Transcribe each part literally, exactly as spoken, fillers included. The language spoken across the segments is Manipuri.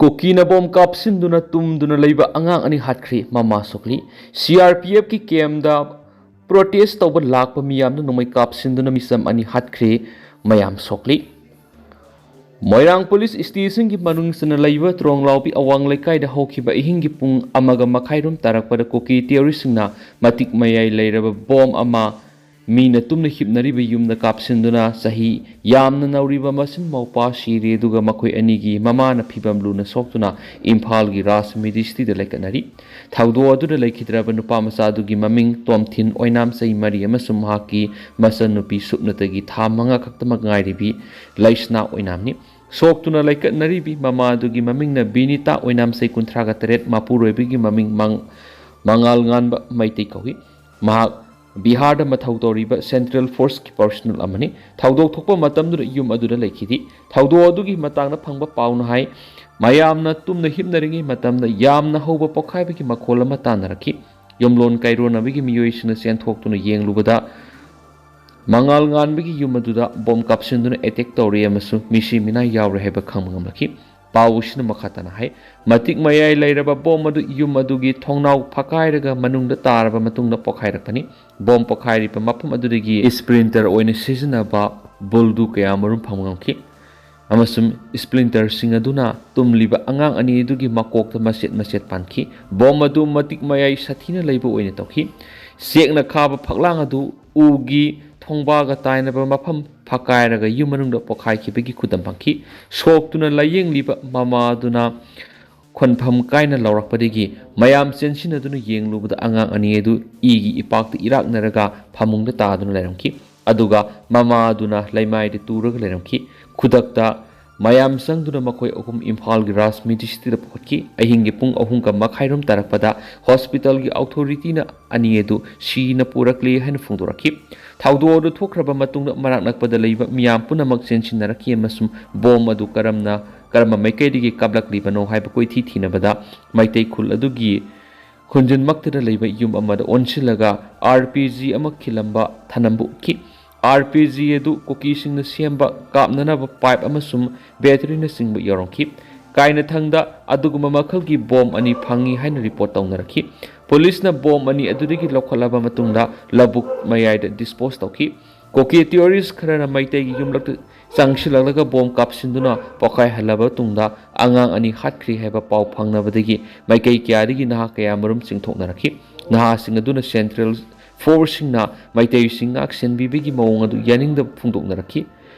ꯀꯨꯀꯤꯅ ꯕꯣꯝ ꯀꯥꯞꯁꯤꯟꯗꯨꯅ ꯇꯨꯝꯗꯨꯅ ꯂꯩꯕ ꯑꯉꯥꯡ ꯑꯅꯤ ꯍꯥꯠꯈ꯭ꯔꯦ, ꯃꯃꯥ ꯁꯣꯛꯂꯤ꯫ ꯁꯤ ꯑꯥꯔ ꯄꯤ ꯑꯦꯐꯀꯤ ꯀꯦꯝꯗ ꯄ꯭ꯔꯣꯇꯦꯁ ꯇꯧꯕ ꯂꯥꯛꯄ ꯃꯤꯌꯥꯝꯅ ꯅꯣꯡꯃꯩ ꯀꯥꯞꯁꯤꯟꯗꯨꯅ ꯃꯤꯆꯝ ꯑꯅꯤ ꯍꯥꯠꯈ꯭ꯔꯦ, ꯃꯌꯥꯝ ꯁꯣꯛꯂꯤ꯫ ꯃꯣꯏꯔꯥꯡ ꯄꯨꯂꯤꯁ ꯁ꯭ꯇꯦꯁꯟꯒꯤ ꯃꯅꯨꯡ ꯆꯟꯅ ꯂꯩꯕ ꯇ꯭ꯔꯣꯡꯂꯥꯎꯕꯤ ꯑꯋꯥꯡ ꯂꯩꯀꯥꯏꯗ ꯍꯧꯈꯤꯕ ꯑꯍꯤꯡꯒꯤ ꯄꯨꯡ ꯑꯃꯒ ꯃꯈꯥꯏꯔꯣꯝ ꯇꯥꯔꯛꯄꯗ ꯀꯨꯀꯤ ꯇꯦꯔꯣꯔꯤꯁꯁꯤꯡꯅ ꯃꯇꯤꯛ ꯃꯌꯥꯏ ꯂꯩꯔꯕ ꯕꯣꯝ ꯑꯃ ꯃꯤꯅ ꯇꯨꯝꯅ ꯍꯤꯞꯅꯔꯤꯕ ꯌꯨꯝꯗ ꯀꯥꯞꯁꯤꯟꯗꯨꯅ ꯆꯍꯤ ꯌꯥꯝꯅ ꯅꯧꯔꯤꯕ ꯃꯁꯤꯟ ꯃꯧꯄ꯭ꯋꯥ ꯁꯤꯔꯦ, ꯑꯗꯨꯒ ꯃꯈꯣꯏ ꯑꯅꯤꯒꯤ ꯃꯃꯥꯅ ꯐꯤꯕꯝ ꯂꯨꯅ ꯁꯣꯛꯇꯨꯅ ꯏꯝꯐꯥꯜꯒꯤ ꯔꯥꯖ ꯃꯦꯗꯤꯁꯤꯇꯤꯗ ꯂꯩꯀꯠꯅꯔꯤ꯫ ꯊꯧꯗꯣꯛ ꯑꯗꯨꯗ ꯂꯩꯈꯤꯗ꯭ꯔꯕ ꯅꯨꯄꯥ ꯃꯆꯥ ꯑꯗꯨꯒꯤ ꯃꯃꯤꯡ ꯇꯣꯝꯊꯤꯟ ꯑꯣꯏꯅꯥꯝ, ꯆꯍꯤ ꯃꯔꯤ, ꯑꯃꯁꯨꯡ ꯃꯍꯥꯛꯀꯤ ꯃꯆꯟꯅꯨꯄꯤ ꯁꯨꯞꯅꯇꯒꯤ ꯊꯥ ꯃꯉꯥ ꯈꯛꯇꯃꯛ ꯉꯥꯏꯔꯤꯕꯤ ꯂꯩꯁꯅꯥ ꯑꯣꯏꯅꯥꯝꯅꯤ꯫ ꯁꯣꯛꯇꯨꯅ ꯂꯩꯀꯠꯅꯔꯤꯕꯤ ꯃꯃꯥ ꯑꯗꯨꯒꯤ ꯃꯃꯤꯡꯅ ꯕꯤꯅꯤꯇꯥ ꯑꯣꯏꯅꯥꯝ, ꯆꯍꯤ ꯀꯨꯟꯊ꯭ꯔꯥꯒ ꯇꯔꯦꯠ, ꯃꯄꯨꯔꯣꯏꯕꯒꯤ ꯃꯃꯤꯡ ꯃꯪ-, ꯃꯉꯥꯜ ꯉꯥꯟꯕ ꯃꯩꯇꯩ ꯀꯧꯏ꯫ ꯃꯍꯥꯛ ꯕꯤꯍꯥꯔꯗ ꯃꯊꯧ ꯇꯧꯔꯤꯕ ꯁꯦꯟꯇ꯭ꯔꯦꯜ ꯐꯣꯔꯁꯀꯤ ꯄꯔꯁꯅꯦꯜ ꯑꯃꯅꯤ꯫ ꯊꯧꯗꯣꯛ ꯊꯣꯛꯄ ꯃꯇꯝꯗꯨꯗ ꯌꯨꯝ ꯑꯗꯨꯗ ꯂꯩꯈꯤꯗꯦ꯫ ꯊꯧꯗꯣꯛ ꯑꯗꯨꯒꯤ ꯃꯇꯥꯡꯗ ꯐꯪꯕ ꯄꯥꯎꯅ ꯍꯥꯏ, ꯃꯌꯥꯝꯅ ꯇꯨꯝꯅ ꯍꯤꯞꯅꯔꯤꯉꯩ ꯃꯇꯝꯗ ꯌꯥꯝꯅ ꯍꯧꯕ ꯄꯣꯈꯥꯏꯕꯒꯤ ꯃꯈꯣꯜ ꯑꯃ ꯇꯥꯅꯔꯛꯈꯤ꯫ ꯌꯨꯝꯂꯣꯟ ꯀꯩꯔꯣꯟꯅꯕꯒꯤ ꯃꯤꯑꯣꯏꯁꯤꯡꯅ ꯆꯦꯟꯊꯣꯛꯇꯨꯅ ꯌꯦꯡꯂꯨꯕꯗ, ꯃꯉꯥꯜ ꯉꯥꯟꯕꯒꯤ ꯌꯨꯝ ꯑꯗꯨꯗ ꯕꯣꯝ ꯀꯥꯞꯁꯤꯟꯗꯨꯅ ꯑꯦꯇꯦꯛ ꯇꯧꯔꯦ ꯑꯃꯁꯨꯡ ꯃꯤꯁꯤ ꯃꯤꯅꯥꯏ ꯌꯥꯎꯔꯦ ꯍꯥꯏꯕ ꯈꯪꯕ ꯉꯝꯂꯛꯈꯤ꯫ ꯄꯥꯎ ꯑꯁꯤꯅ ꯃꯈꯥ ꯇꯥꯅ ꯍꯥꯏ, ꯃꯇꯤꯛ ꯃꯌꯥꯏ ꯂꯩꯔꯕ ꯕꯣꯝ ꯑꯗꯨ ꯌꯨꯝ ꯑꯗꯨꯒꯤ ꯊꯣꯡꯅꯥꯎ ꯐꯛꯀꯥꯏꯔꯒ ꯃꯅꯨꯡꯗ ꯇꯥꯔꯕ ꯃꯇꯨꯡꯗ ꯄꯣꯈꯥꯏꯔꯛꯄꯅꯤ꯫ ꯕꯣꯝ ꯄꯣꯈꯥꯏꯔꯤꯕ ꯃꯐꯝ ꯑꯗꯨꯗꯒꯤ ꯁ꯭ꯄ꯭ꯂꯤꯟꯇꯔ ꯑꯣꯏꯅ ꯁꯤꯖꯤꯟꯅꯕ ꯕꯨꯜꯗꯨ ꯀꯌꯥꯃꯔꯨꯝ ꯐꯪꯕ ꯉꯝꯈꯤ, ꯑꯃꯁꯨꯡ ꯁ꯭ꯄ꯭ꯂꯤꯟꯇꯔꯁꯤꯡ ꯑꯗꯨꯅ ꯇꯨꯝꯂꯤꯕ ꯑꯉꯥꯡ ꯑꯅꯤ ꯑꯗꯨꯒꯤ ꯃꯀꯣꯛꯇ ꯃꯆꯦꯠ ꯃꯆꯦꯠ ꯄꯥꯟꯈꯤ꯫ ꯕꯣꯝ ꯑꯗꯨ ꯃꯇꯤꯛ ꯃꯌꯥꯏ ꯁꯥꯊꯤꯅ ꯂꯩꯕ ꯑꯣꯏꯅ ꯇꯧꯈꯤ꯫ ꯆꯦꯛꯅ ꯈꯥꯕ ꯐꯛꯂꯥꯡ ꯑꯗꯨ ꯎꯒꯤ ꯊꯣꯡꯕꯥꯒ ꯇꯥꯏꯅꯕ ꯃꯐꯝ ꯐꯛꯀꯥꯏꯔꯒ ꯌꯨꯝ ꯃꯅꯨꯡꯗ ꯄꯣꯈꯥꯏꯈꯤꯕꯒꯤ ꯈꯨꯗꯝ ꯐꯪꯈꯤ꯫ ꯁꯣꯛꯇꯨꯅ ꯂꯥꯌꯦꯡꯂꯤꯕ ꯃꯃꯥ ꯑꯗꯨꯅ ꯈꯣꯟꯐꯝ ꯀꯥꯏꯅ ꯂꯥꯎꯔꯛꯄꯗꯒꯤ ꯃꯌꯥꯝ ꯆꯦꯟꯁꯤꯟꯅꯗꯨꯅ ꯌꯦꯡꯂꯨꯕꯗ ꯑꯉꯥꯡ ꯑꯅꯤ ꯑꯗꯨ ꯏꯒꯤ ꯏꯄꯥꯛꯇ ꯏꯔꯥꯛꯅꯔꯒ ꯐꯃꯨꯡꯗ ꯇꯥꯗꯨꯅ ꯂꯩꯔꯝꯈꯤ꯫ ꯑꯗꯨꯒ ꯃꯃꯥ ꯑꯗꯨꯅ ꯂꯩꯃꯥꯏꯗ ꯇꯨꯔꯒ ꯂꯩꯔꯝꯈꯤ꯫ ꯈꯨꯗꯛꯇ ꯃꯌꯥꯝ ꯆꯪꯗꯨꯅ ꯃꯈꯣꯏ ꯑꯍꯨꯝ ꯏꯝꯐꯥꯜꯒꯤ ꯔꯥꯖ ꯃꯦꯗꯤꯁꯤꯇꯤꯗ ꯄꯨꯈꯠꯈꯤ꯫ ꯑꯍꯤꯡꯒꯤ ꯄꯨꯡ ꯑꯍꯨꯝꯒ ꯃꯈꯥꯏꯔꯣꯝ ꯇꯥꯔꯛꯄꯗ ꯍꯣꯁꯄꯤꯇꯥꯜꯒꯤ ꯑꯣꯊꯣꯔꯤꯇꯤꯅ ꯑꯅꯤ ꯑꯗꯨ ꯁꯤꯅ ꯄꯨꯔꯛꯂꯦ ꯍꯥꯏꯅ ꯐꯣꯡꯗꯣꯔꯛꯈꯤ꯫ ꯊꯧꯗꯣꯛ ꯑꯗꯨ ꯊꯣꯛꯈ꯭ꯔꯕ ꯃꯇꯨꯡꯗ ꯃꯅꯥꯛ ꯅꯛꯄꯗ ꯂꯩꯕ ꯃꯤꯌꯥꯝ ꯄꯨꯝꯅꯃꯛ ꯆꯦꯟꯁꯤꯟꯅꯔꯛꯈꯤ ꯑꯃꯁꯨꯡ ꯕꯣꯝ ꯑꯗꯨ ꯀꯔꯝꯅ, ꯀꯔꯝꯕ ꯃꯥꯏꯀꯩꯗꯒꯤ ꯀꯥꯞꯂꯛꯂꯤꯕꯅꯣ ꯍꯥꯏꯕ ꯀꯣꯏꯊꯤ ꯊꯤꯅꯕꯗ ꯃꯩꯇꯩ ꯈꯨꯜ ꯑꯗꯨꯒꯤ ꯈꯨꯟꯖꯤꯟꯃꯛꯇꯗ ꯂꯩꯕ ꯌꯨꯝ ꯑꯃꯗ ꯑꯣꯟꯁꯤꯜꯂꯒ ꯑꯥꯔ ꯄꯤ ꯖꯤ ꯑꯃ ꯈꯤꯜꯂꯝꯕ ꯊꯅꯝꯕ ꯎꯈꯤ꯫ ꯑꯥꯔ ꯄꯤ ꯖꯤ ꯑꯗꯨ ꯀꯨꯀꯤꯁꯤꯡꯅ ꯁꯦꯝꯕ ꯀꯥꯞꯅꯅꯕ ꯄꯥꯏꯞ ꯑꯃꯁꯨꯡ ꯕꯦꯇꯔꯤꯅꯆꯤꯡꯕ ꯌꯥꯎꯔꯝꯈꯤ꯫ ꯀꯥꯏꯅꯊꯪꯗ ꯑꯗꯨꯒꯨꯝꯕ ꯃꯈꯜꯒꯤ ꯕꯣꯝ ꯑꯅꯤ ꯐꯪꯏ ꯍꯥꯏꯅ ꯔꯤꯄꯣꯔꯠ ꯇꯧꯅꯔꯛꯈꯤ꯫ ꯄꯨꯂꯤꯁꯅ ꯕꯣꯝ ꯑꯅꯤ ꯑꯗꯨꯗꯒꯤ ꯂꯧꯈꯠꯂꯕ ꯃꯇꯨꯡꯗ ꯂꯧꯕꯨꯛ ꯃꯌꯥꯏꯗ ꯗꯤꯁꯄꯣꯁ ꯇꯧꯈꯤ꯫ ꯀꯨꯀꯤ ꯇꯦꯔꯣꯔꯤꯁ ꯈꯔꯅ ꯃꯩꯇꯩꯒꯤ ꯌꯨꯝꯂꯛꯇ ꯆꯪꯁꯤꯜꯂꯛꯂꯒ ꯕꯣꯝ ꯀꯥꯞꯁꯤꯟꯗꯨꯅ ꯄꯣꯈꯥꯏꯍꯜꯂꯕ ꯇꯨꯡꯗ ꯑꯉꯥꯡ ꯑꯅꯤ ꯍꯥꯠꯈ꯭ꯔꯦ ꯍꯥꯏꯕ ꯄꯥꯎ ꯐꯪꯅꯕꯗꯒꯤ ꯃꯥꯏꯀꯩ ꯀꯌꯥꯗꯒꯤ ꯅꯍꯥ ꯀꯌꯥ ꯃꯔꯨꯝ ꯆꯤꯡꯊꯣꯛꯅꯔꯛꯈꯤ꯫ ꯅꯍꯥꯁꯤꯡ ꯑꯗꯨꯅ ꯁꯦꯟꯇ꯭ꯔꯦꯜ ꯐꯣꯔꯁꯁꯤꯡꯅ ꯃꯩꯇꯩꯁꯤꯡ ꯉꯥꯛ ꯁꯦꯟꯕꯤꯕꯒꯤ ꯃꯑꯣꯡ ꯑꯗꯨ ꯌꯥꯅꯤꯡꯗꯕ ꯐꯣꯡꯗꯣꯛꯅꯔꯛꯈꯤ꯫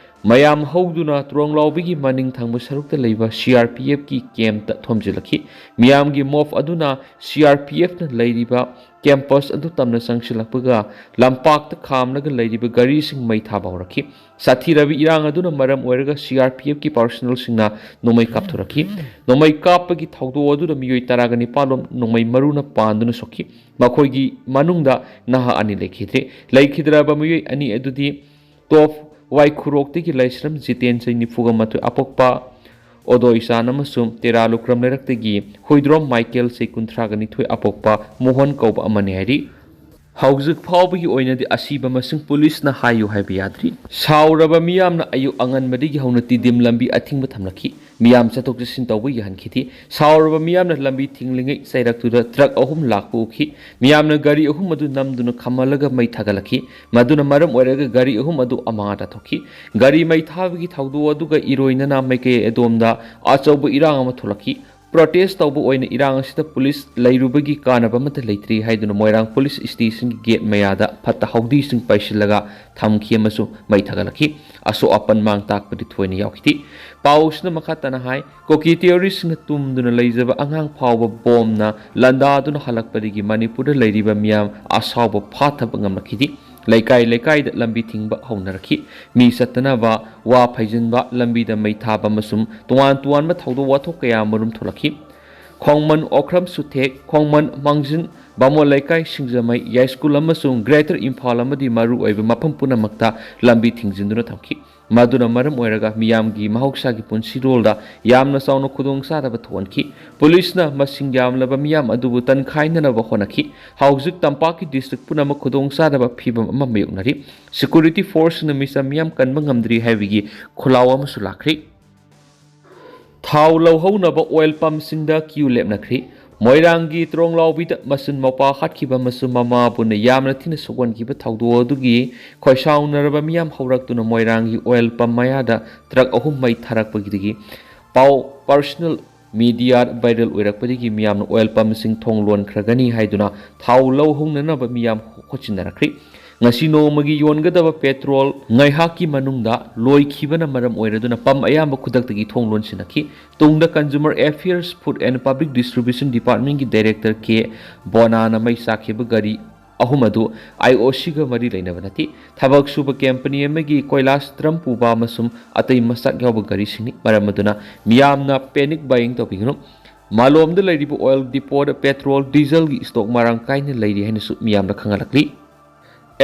ꯃꯌꯥꯝ ꯍꯧꯗꯨꯅ ꯇ꯭ꯔꯣꯡꯂꯥꯎꯕꯤꯒꯤ ꯃꯅꯤꯡ ꯊꯪꯕ ꯁꯔꯨꯛꯇ ꯂꯩꯕ ꯁꯤ ꯑꯥꯔ ꯄꯤ ꯑꯦꯐꯀꯤ ꯀꯦꯝꯞꯇ ꯊꯣꯝꯖꯤꯜꯂꯛꯈꯤ꯫ ꯃꯤꯌꯥꯝꯒꯤ ꯃꯣꯞ ꯑꯗꯨꯅ ꯁꯤ ꯑꯥꯔ ꯄꯤ ꯑꯦꯐꯅ ꯂꯩꯔꯤꯕ ꯀꯦꯝꯄꯁ ꯑꯗꯨ ꯇꯝꯅ ꯆꯪꯁꯤꯜꯂꯛꯄꯒ ꯂꯝꯄꯥꯛꯇ ꯈꯥꯝꯂꯒ ꯂꯩꯔꯤꯕ ꯒꯥꯔꯤꯁꯤꯡ ꯃꯩ ꯊꯥꯕ ꯍꯧꯔꯛꯈꯤ꯫ ꯁꯥꯊꯤꯔꯕ ꯏꯔꯥꯡ ꯑꯗꯨꯅ ꯃꯔꯝ ꯑꯣꯏꯔꯒ ꯁꯤ ꯑꯥꯔ ꯄꯤ ꯑꯦꯐꯀꯤ ꯄꯥꯔꯁꯣꯅꯦꯜꯁꯤꯡꯅ ꯅꯣꯡꯃꯩ ꯀꯥꯞꯊꯣꯔꯛꯈꯤ꯫ ꯅꯣꯡꯃꯩ ꯀꯥꯞꯄꯒꯤ ꯊꯧꯗꯣꯛ ꯑꯗꯨꯗ ꯃꯤꯑꯣꯏ ꯇꯔꯥꯒ ꯅꯤꯄꯥꯟ ꯔꯣꯝ ꯅꯣꯡꯃꯩ ꯃꯔꯨꯅ ꯄꯥꯟꯗꯨꯅ ꯁꯣꯛꯈꯤ꯫ ꯃꯈꯣꯏꯒꯤ ꯃꯅꯨꯡꯗ ꯅꯍꯥ ꯑꯅꯤ ꯂꯩꯈꯤꯗ꯭ꯔꯦ꯫ ꯂꯩꯈꯤꯗ꯭ꯔꯕ ꯃꯤꯑꯣꯏ ꯑꯅꯤ ꯑꯗꯨꯗꯤ ꯇꯣꯞ ꯋꯥꯏꯈꯨꯔꯣꯛꯇꯒꯤ ꯂꯥꯏꯁ꯭ꯔꯝ ꯖꯤꯇꯦꯟ, ꯆꯍꯤ ꯅꯤꯐꯨꯒ ꯃꯥꯊꯣꯏ ꯑꯄꯣꯛꯄ ꯑꯣꯗꯣꯏꯆꯥꯟ ꯑꯃꯁꯨꯡ ꯇꯦꯔꯥ ꯂꯨꯀ꯭ꯔꯝ ꯂꯩꯔꯛꯇꯒꯤ ꯍꯨꯏꯗ꯭ꯔꯣꯝ ꯃꯥꯏꯀꯦꯜ, ꯆꯍꯤ ꯀꯨꯟꯊ꯭ꯔꯥꯒ ꯅꯤꯊꯣꯏ ꯑꯄꯣꯛꯄ ꯃꯣꯍꯟ ꯀꯧꯕ ꯑꯃꯅꯤ ꯍꯥꯏꯔꯤ꯫ ꯍꯧꯖꯤꯛ ꯐꯥꯎꯕꯒꯤ ꯑꯣꯏꯅꯗꯤ ꯑꯁꯤꯕ ꯃꯁꯤꯡ ꯄꯨꯂꯤꯁꯅ ꯍꯥꯏꯌꯨ ꯍꯥꯏꯕ ꯌꯥꯗ꯭ꯔꯤ꯫ ꯁꯥꯎꯔꯕ ꯃꯤꯌꯥꯝꯅ ꯑꯌꯨꯛ ꯑꯉꯟꯕꯗꯒꯤ ꯍꯧꯅ ꯇꯤꯗꯤꯝ ꯂꯝꯕꯤ ꯑꯊꯤꯡꯕ ꯊꯝꯂꯛꯈꯤ꯫ ꯃꯤꯌꯥꯝ ꯆꯠꯊꯣꯛ ꯆꯠꯁꯤꯟ ꯇꯧꯕ ꯌꯥꯍꯟꯈꯤꯗꯦ꯫ ꯁꯥꯎꯔꯕ ꯃꯤꯌꯥꯝꯅ ꯂꯝꯕꯤ ꯊꯤꯡꯂꯤꯉꯩ ꯆꯩꯔꯛꯇꯨꯗ ꯇ꯭ꯔꯛ ꯑꯍꯨꯝ ꯂꯥꯛꯄ ꯎꯈꯤ꯫ ꯃꯤꯌꯥꯝꯅ ꯒꯥꯔꯤ ꯑꯍꯨꯝ ꯑꯗꯨ ꯅꯝꯗꯨꯅ ꯈꯝꯍꯜꯂꯒ ꯃꯩ ꯊꯥꯒꯠꯂꯛꯈꯤ꯫ ꯃꯗꯨꯅ ꯃꯔꯝ ꯑꯣꯏꯔꯒ ꯒꯥꯔꯤ ꯑꯍꯨꯝ ꯑꯗꯨ ꯑꯃꯥꯡ ꯑꯇꯥ ꯊꯣꯛꯈꯤ꯫ ꯒꯥꯔꯤ ꯃꯩ ꯊꯥꯕꯒꯤ ꯊꯧꯗꯣꯛ ꯑꯗꯨꯒ ꯏꯔꯣꯏꯅꯅ ꯃꯥꯏꯀꯩ ꯑꯗꯣꯝꯗ ꯑꯆꯧꯕ ꯏꯔꯥꯡ ꯑꯃ ꯊꯣꯛꯂꯛꯈꯤ꯫ ꯄ꯭ꯔꯣꯇꯦꯁ ꯇꯧꯕ ꯑꯣꯏꯅ ꯏꯔꯥꯡ ꯑꯁꯤꯗ ꯄꯨꯂꯤꯁ ꯂꯩꯔꯨꯕꯒꯤ ꯀꯥꯟꯅꯕ ꯑꯃꯠꯇ ꯂꯩꯇ꯭ꯔꯤ ꯍꯥꯏꯗꯨꯅ ꯃꯣꯏꯔꯥꯡ ꯄꯨꯂꯤꯁ ꯁ꯭ꯇꯦꯁꯟꯒꯤ ꯒꯦꯠ ꯃꯌꯥꯗ ꯐꯠꯇ ꯍꯥꯎꯗꯤꯁꯤꯡ ꯄꯩꯁꯤꯜꯂꯒ ꯊꯝꯈꯤ ꯑꯃꯁꯨꯡ ꯃꯩ ꯊꯥꯒꯠꯂꯛꯈꯤ꯫ ꯑꯁꯣꯛ ꯑꯄꯟ ꯃꯥꯡ ꯇꯥꯛꯄꯗꯤ ꯊꯣꯏꯅ ꯌꯥꯎꯈꯤꯗꯦ꯫ ꯄꯥꯎꯁꯤꯅ ꯃꯈꯥ ꯇꯥꯅ ꯍꯥꯏ, ꯀꯨꯀꯤ ꯇꯦꯔꯣꯔꯤꯁꯁꯤꯡꯅ ꯇꯨꯝꯗꯨꯅ ꯂꯩꯖꯕ ꯑꯉꯥꯡ ꯐꯥꯎꯕ ꯕꯣꯝꯅ ꯂꯥꯟꯗꯥꯗꯨꯅ ꯍꯜꯂꯛꯄꯗꯒꯤ ꯃꯅꯤꯄꯨꯔꯗ ꯂꯩꯔꯤꯕ ꯃꯤꯌꯥꯝ ꯑꯁꯥꯎꯕ ꯐꯥꯊꯕ ꯉꯝꯂꯛꯈꯤꯗꯦ꯫ ꯂꯩꯀꯥꯏ ꯂꯩꯀꯥꯏꯗ ꯂꯝꯕꯤ ꯊꯤꯡꯕ ꯍꯧꯅꯔꯛꯈꯤ꯫ ꯃꯤ ꯆꯠꯇꯅꯕ, ꯋꯥ ꯐꯩꯖꯤꯟꯕ, ꯂꯝꯕꯤꯗ ꯃꯩ ꯊꯥꯕ ꯑꯃꯁꯨꯡ ꯇꯣꯉꯥꯟ ꯇꯣꯉꯥꯟꯕ ꯊꯧꯗꯣꯛ ꯋꯥꯊꯣꯛ ꯀꯌꯥ ꯑꯃꯔꯣꯝ ꯊꯣꯛꯂꯛꯈꯤ꯫ ꯈꯣꯡꯃꯟ, ꯑꯣꯀ꯭ꯔꯝ ꯁꯨꯊꯦꯛ, ꯈꯣꯡꯃꯟ, ꯃꯥꯡꯖꯤꯟ, ꯕꯥꯃꯣꯟ ꯂꯩꯀꯥꯏ, ꯁꯤꯡꯖꯃꯩ, ꯌꯥꯏꯁ꯭ꯀꯨꯜ ꯑꯃꯁꯨꯡ ꯒ꯭ꯔꯦꯇꯔ ꯏꯝꯐꯥꯜ ꯑꯃꯗꯤ ꯃꯔꯨꯑꯣꯏꯕ ꯃꯐꯝ ꯄꯨꯝꯅꯃꯛꯇ ꯂꯝꯕꯤ ꯊꯤꯡꯖꯤꯟꯗꯨꯅ ꯊꯝꯈꯤ꯫ ꯃꯗꯨꯅ ꯃꯔꯝ ꯑꯣꯏꯔꯒ ꯃꯤꯌꯥꯝꯒꯤ ꯃꯍꯧꯁꯥꯒꯤ ꯄꯨꯟꯁꯤꯔꯣꯜꯗ ꯌꯥꯝꯅ ꯆꯥꯎꯅ ꯈꯨꯗꯣꯡꯆꯥꯗꯕ ꯊꯣꯛꯍꯟꯈꯤ꯫ ꯄꯨꯂꯤꯁꯅ ꯃꯁꯤꯡ ꯌꯥꯝꯂꯕ ꯃꯤꯌꯥꯝ ꯑꯗꯨꯕꯨ ꯇꯟꯈꯥꯏꯅꯅꯕ ꯍꯣꯠꯅꯈꯤ꯫ ꯍꯧꯖꯤꯛ ꯇꯝꯄꯥꯛꯀꯤ ꯗꯤꯁꯇ꯭ꯔꯤꯛ ꯄꯨꯝꯅꯃꯛ ꯈꯨꯗꯣꯡꯆꯥꯗꯕ ꯐꯤꯚꯝ ꯑꯃ ꯃꯥꯌꯣꯛꯅꯔꯤ꯫ ꯁꯦꯀ꯭ꯌꯨꯔꯤꯇꯤ ꯐꯣꯔꯁꯁꯤꯡꯅ ꯃꯤꯆꯝ ꯃꯤꯌꯥꯝ ꯀꯟꯕ ꯉꯝꯗ꯭ꯔꯤ ꯍꯥꯏꯕꯒꯤ ꯈꯣꯜꯂꯥꯎ ꯑꯃꯁꯨ ꯂꯥꯛꯈ꯭ꯔꯦ꯫ ꯊꯥꯎ ꯂꯧꯍꯧꯅꯕ ꯑꯣꯏꯜ ꯄꯝꯁꯤꯡꯗ ꯀ꯭ꯌꯨ ꯂꯦꯞꯅꯈ꯭ꯔꯤ꯫ ꯃꯣꯏꯔꯥꯡꯒꯤ ꯇ꯭ꯔꯣꯡꯂꯥꯎꯕꯤꯗ ꯃꯆꯤꯟ ꯃꯧꯄ꯭ꯋꯥ ꯍꯥꯠꯈꯤꯕ ꯑꯃꯁꯨꯡ ꯃꯃꯥꯕꯨꯅ ꯌꯥꯝꯅ ꯊꯤꯅ ꯁꯣꯛꯍꯟꯈꯤꯕ ꯊꯧꯗꯣꯛ ꯑꯗꯨꯒꯤ ꯈꯣꯏꯁꯥꯎꯅꯔꯕ ꯃꯤꯌꯥꯝ ꯍꯧꯔꯛꯇꯨꯅ ꯃꯣꯏꯔꯥꯡꯒꯤ ꯑꯣꯏꯜ ꯄꯝ ꯃꯌꯥꯗ ꯇ꯭ꯔꯛ ꯑꯍꯨꯝ ꯃꯩ ꯊꯥꯔꯛꯄꯒꯤꯗꯒꯤ ꯄꯥꯎ ꯄꯥꯔꯁꯣꯅꯦꯜ ꯃꯤꯗꯤꯌꯥ ꯚꯥꯏꯔꯦꯜ ꯑꯣꯏꯔꯛꯄꯗꯒꯤ ꯃꯤꯌꯥꯝꯅ ꯑꯣꯏꯜ ꯄꯝꯁꯤꯡ ꯊꯣꯡ ꯂꯣꯟꯈ꯭ꯔꯒꯅꯤ ꯍꯥꯏꯗꯨꯅ ꯊꯥꯎ ꯂꯧꯍꯧꯅꯅꯕ ꯃꯤꯌꯥꯝ ꯍꯣꯠꯆꯤꯟꯅꯔꯛꯈ꯭ꯔꯤ꯫ ꯉꯁꯤ ꯅꯣꯡꯃꯒꯤ ꯌꯣꯟꯒꯗꯕ ꯄꯦꯇ꯭ꯔꯣꯜ ꯉꯥꯏꯍꯥꯛꯀꯤ ꯃꯅꯨꯡꯗ ꯂꯣꯏꯈꯤꯕꯅ ꯃꯔꯝ ꯑꯣꯏꯔꯗꯨꯅ ꯄꯝ ꯑꯌꯥꯝꯕ ꯈꯨꯗꯛꯇꯒꯤ ꯊꯣꯡ ꯂꯣꯟꯁꯤꯟꯅꯈꯤ꯫ ꯇꯨꯡꯗ Consumer Affairs, Food and Public Distribution Departmentꯀꯤ Director ꯀꯦ ꯕꯣꯅꯥꯅ ꯃꯩ ꯆꯥꯛꯈꯤꯕ ꯒꯥꯔꯤ ꯑꯍꯨꯝ ꯑꯗꯨ ꯑꯥꯏ ꯑꯣ ꯁꯤꯒ ꯃꯔꯤ ꯂꯩꯅꯕ ꯅꯠꯇꯦ꯫ ꯊꯕꯛ ꯁꯨꯕ ꯀꯝꯄꯅꯤ ꯑꯃꯒꯤ ꯀꯣꯏꯂꯥꯁ ꯗ꯭ꯔꯝ ꯄꯨꯕ ꯑꯃꯁꯨꯡ ꯑꯇꯩ ꯃꯆꯥꯛ ꯌꯥꯎꯕ ꯒꯥꯔꯤꯁꯤꯡꯅꯤ꯫ ꯃꯔꯝ ꯑꯗꯨꯅ ꯃꯤꯌꯥꯝꯅ ꯄꯦꯅꯤꯛ ꯕꯥꯏꯌꯤꯡ ꯇꯧꯕꯤꯒꯅꯨ꯫ ꯃꯥꯂꯣꯝꯗ ꯂꯩꯔꯤꯕ ꯑꯣꯏꯜ ꯗꯤꯄꯣꯗ ꯄꯦꯇ꯭ꯔꯣꯜ, ꯗꯤꯖꯜꯒꯤ ꯁ꯭ꯇꯣꯛ ꯃꯔꯥꯡ ꯀꯥꯏꯅ ꯂꯩꯔꯤ ꯍꯥꯏꯅꯁꯨ ꯃꯤꯌꯥꯝꯅ ꯈꯪꯍꯜꯂꯛꯂꯤ꯫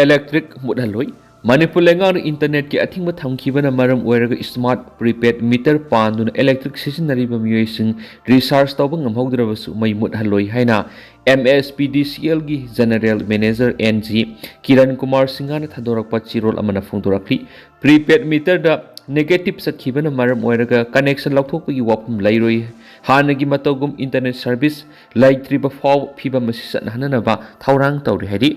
ꯏꯂꯦꯛꯇ꯭ꯔꯤꯛ ꯃꯨꯠꯍꯜꯂꯣꯏ꯫ ꯃꯅꯤꯄꯨꯔ ꯂꯩꯉꯥꯛꯅ ꯏꯟꯇꯔꯅꯦꯠꯀꯤ ꯑꯊꯤꯡꯕ ꯊꯝꯈꯤꯕꯅ ꯃꯔꯝ ꯑꯣꯏꯔꯒ ꯁ꯭ꯃꯥꯔꯠ ꯄ꯭ꯔꯤꯄꯦꯗ ꯃꯤꯇꯔ ꯄꯥꯟꯗꯨꯅ ꯏꯂꯦꯛꯇ꯭ꯔꯤꯛ ꯁꯤꯖꯤꯟꯅꯔꯤꯕ ꯃꯤꯑꯣꯏꯁꯤꯡ ꯔꯤꯆꯥꯔꯖ ꯇꯧꯕ ꯉꯝꯍꯧꯗ꯭ꯔꯕꯁꯨ ꯃꯩ ꯃꯨꯠꯍꯜꯂꯣꯏ ꯍꯥꯏꯅ ꯑꯦꯝ ꯑꯦꯁ ꯄꯤ ꯗꯤ ꯁꯤ ꯑꯦꯜꯒꯤ general manager N G Kiran Kumar ꯁꯤꯡꯍꯅ ꯊꯥꯗꯣꯔꯛꯄ ꯆꯦꯔꯣꯜ ꯑꯃꯅ ꯐꯣꯡꯗꯣꯔꯛꯈꯤ꯫ ꯄ꯭ꯔꯤꯄꯦꯗ ꯃꯤꯇꯔꯗ ꯅꯦꯒꯦꯇꯤꯚ ꯆꯠꯈꯤꯕꯅ ꯃꯔꯝ ꯑꯣꯏꯔꯒ ꯀꯅꯦꯛꯁꯟ ꯂꯧꯊꯣꯛꯄꯒꯤ ꯋꯥꯐꯝ ꯂꯩꯔꯣꯏ꯫ ꯍꯥꯟꯅꯒꯤ ꯃꯇꯧꯒꯨꯝ ꯏꯟꯇꯔꯅꯦꯠ ꯁꯔꯚꯤꯁ ꯂꯩꯇ꯭ꯔꯤꯕ ꯐꯥꯎꯕ ꯐꯤꯕꯝ ꯑꯁꯤ ꯆꯠꯅꯍꯟꯅꯅꯕ ꯊꯧꯔꯥꯡ ꯇꯧꯔꯤ ꯍꯥꯏꯔꯤ꯫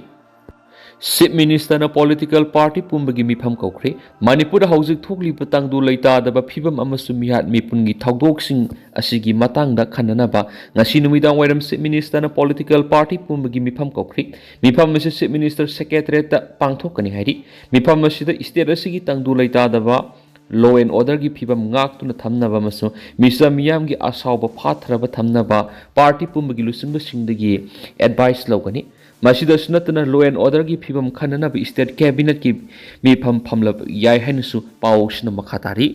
ꯆꯤꯐ ꯃꯤꯅꯤꯁꯇꯔꯅ ꯄꯣꯂꯤꯇꯤꯀꯦꯜ ꯄꯥꯔꯇꯤ ꯄꯨꯝꯕꯒꯤ ꯃꯤꯐꯝ ꯀꯧꯈ꯭ꯔꯦ꯫ ꯃꯅꯤꯄꯨꯔꯗ ꯍꯧꯖꯤꯛ ꯊꯣꯛꯂꯤꯕ ꯇꯪꯗꯨ ꯂꯩꯇꯥꯗꯕ ꯐꯤꯕꯝ ꯑꯃꯁꯨꯡ ꯃꯤꯍꯥꯠ ꯃꯤꯄꯨꯟꯒꯤ ꯊꯧꯗꯣꯛꯁꯤꯡ ꯑꯁꯤꯒꯤ ꯃꯇꯥꯡꯗ ꯈꯟꯅꯅꯕ ꯉꯁꯤ ꯅꯨꯃꯤꯗꯥꯡ ꯋꯥꯏꯔꯝ ꯆꯤꯐ ꯃꯤꯅꯤꯁꯇꯔꯅ ꯄꯣꯂꯤꯇꯤꯀꯦꯜ ꯄꯥꯔꯇꯤ ꯄꯨꯝꯕꯒꯤ ꯃꯤꯐꯝ ꯀꯧꯈ꯭ꯔꯦ꯫ ꯃꯤꯐꯝ ꯑꯁꯤ ꯆꯤꯐ ꯃꯤꯅꯤꯁꯇꯔ ꯁꯦꯀ꯭ꯔꯦꯇꯔꯤꯌꯦꯠꯇ ꯄꯥꯡꯊꯣꯛꯀꯅꯤ ꯍꯥꯏꯔꯤ꯫ ꯃꯤꯐꯝ ꯑꯁꯤꯗ ꯁ꯭ꯇꯦꯠ ꯑꯁꯤꯒꯤ ꯇꯪꯗꯨ ꯂꯩꯇꯥꯗꯕ, ꯂꯣ ꯑꯦꯟ ꯑꯣꯔꯗꯔꯒꯤ ꯐꯤꯕꯝ ꯉꯥꯛꯇꯨꯅ ꯊꯝꯅꯕ ꯑꯃꯁꯨꯡ ꯃꯤꯆꯝ ꯃꯤꯌꯥꯝꯒꯤ ꯑꯁꯥꯎꯕ ꯐꯥꯊꯔꯕ ꯊꯝꯅꯕ ꯄꯥꯔꯇꯤ ꯄꯨꯝꯕꯒꯤ ꯂꯨꯆꯤꯡꯕꯁꯤꯡꯗꯒꯤ ꯑꯦꯗꯚꯥꯏꯁ ꯂꯧꯒꯅꯤ꯫ ꯃꯁꯤꯗꯁꯨ ꯅꯠꯇꯅ ꯂꯣ ꯑꯦꯟ ꯑꯣꯔꯗꯔꯒꯤ ꯐꯤꯕꯝ ꯈꯟꯅꯅꯕ ꯁ꯭ꯇꯦꯠ ꯀꯦꯕꯤꯅꯦꯠꯀꯤ ꯃꯤꯐꯝ ꯐꯝꯂꯕ ꯌꯥꯏ ꯍꯥꯏꯅꯁꯨ ꯄꯥꯎꯁꯤꯅ ꯃꯈꯥ ꯇꯥꯔꯤ꯫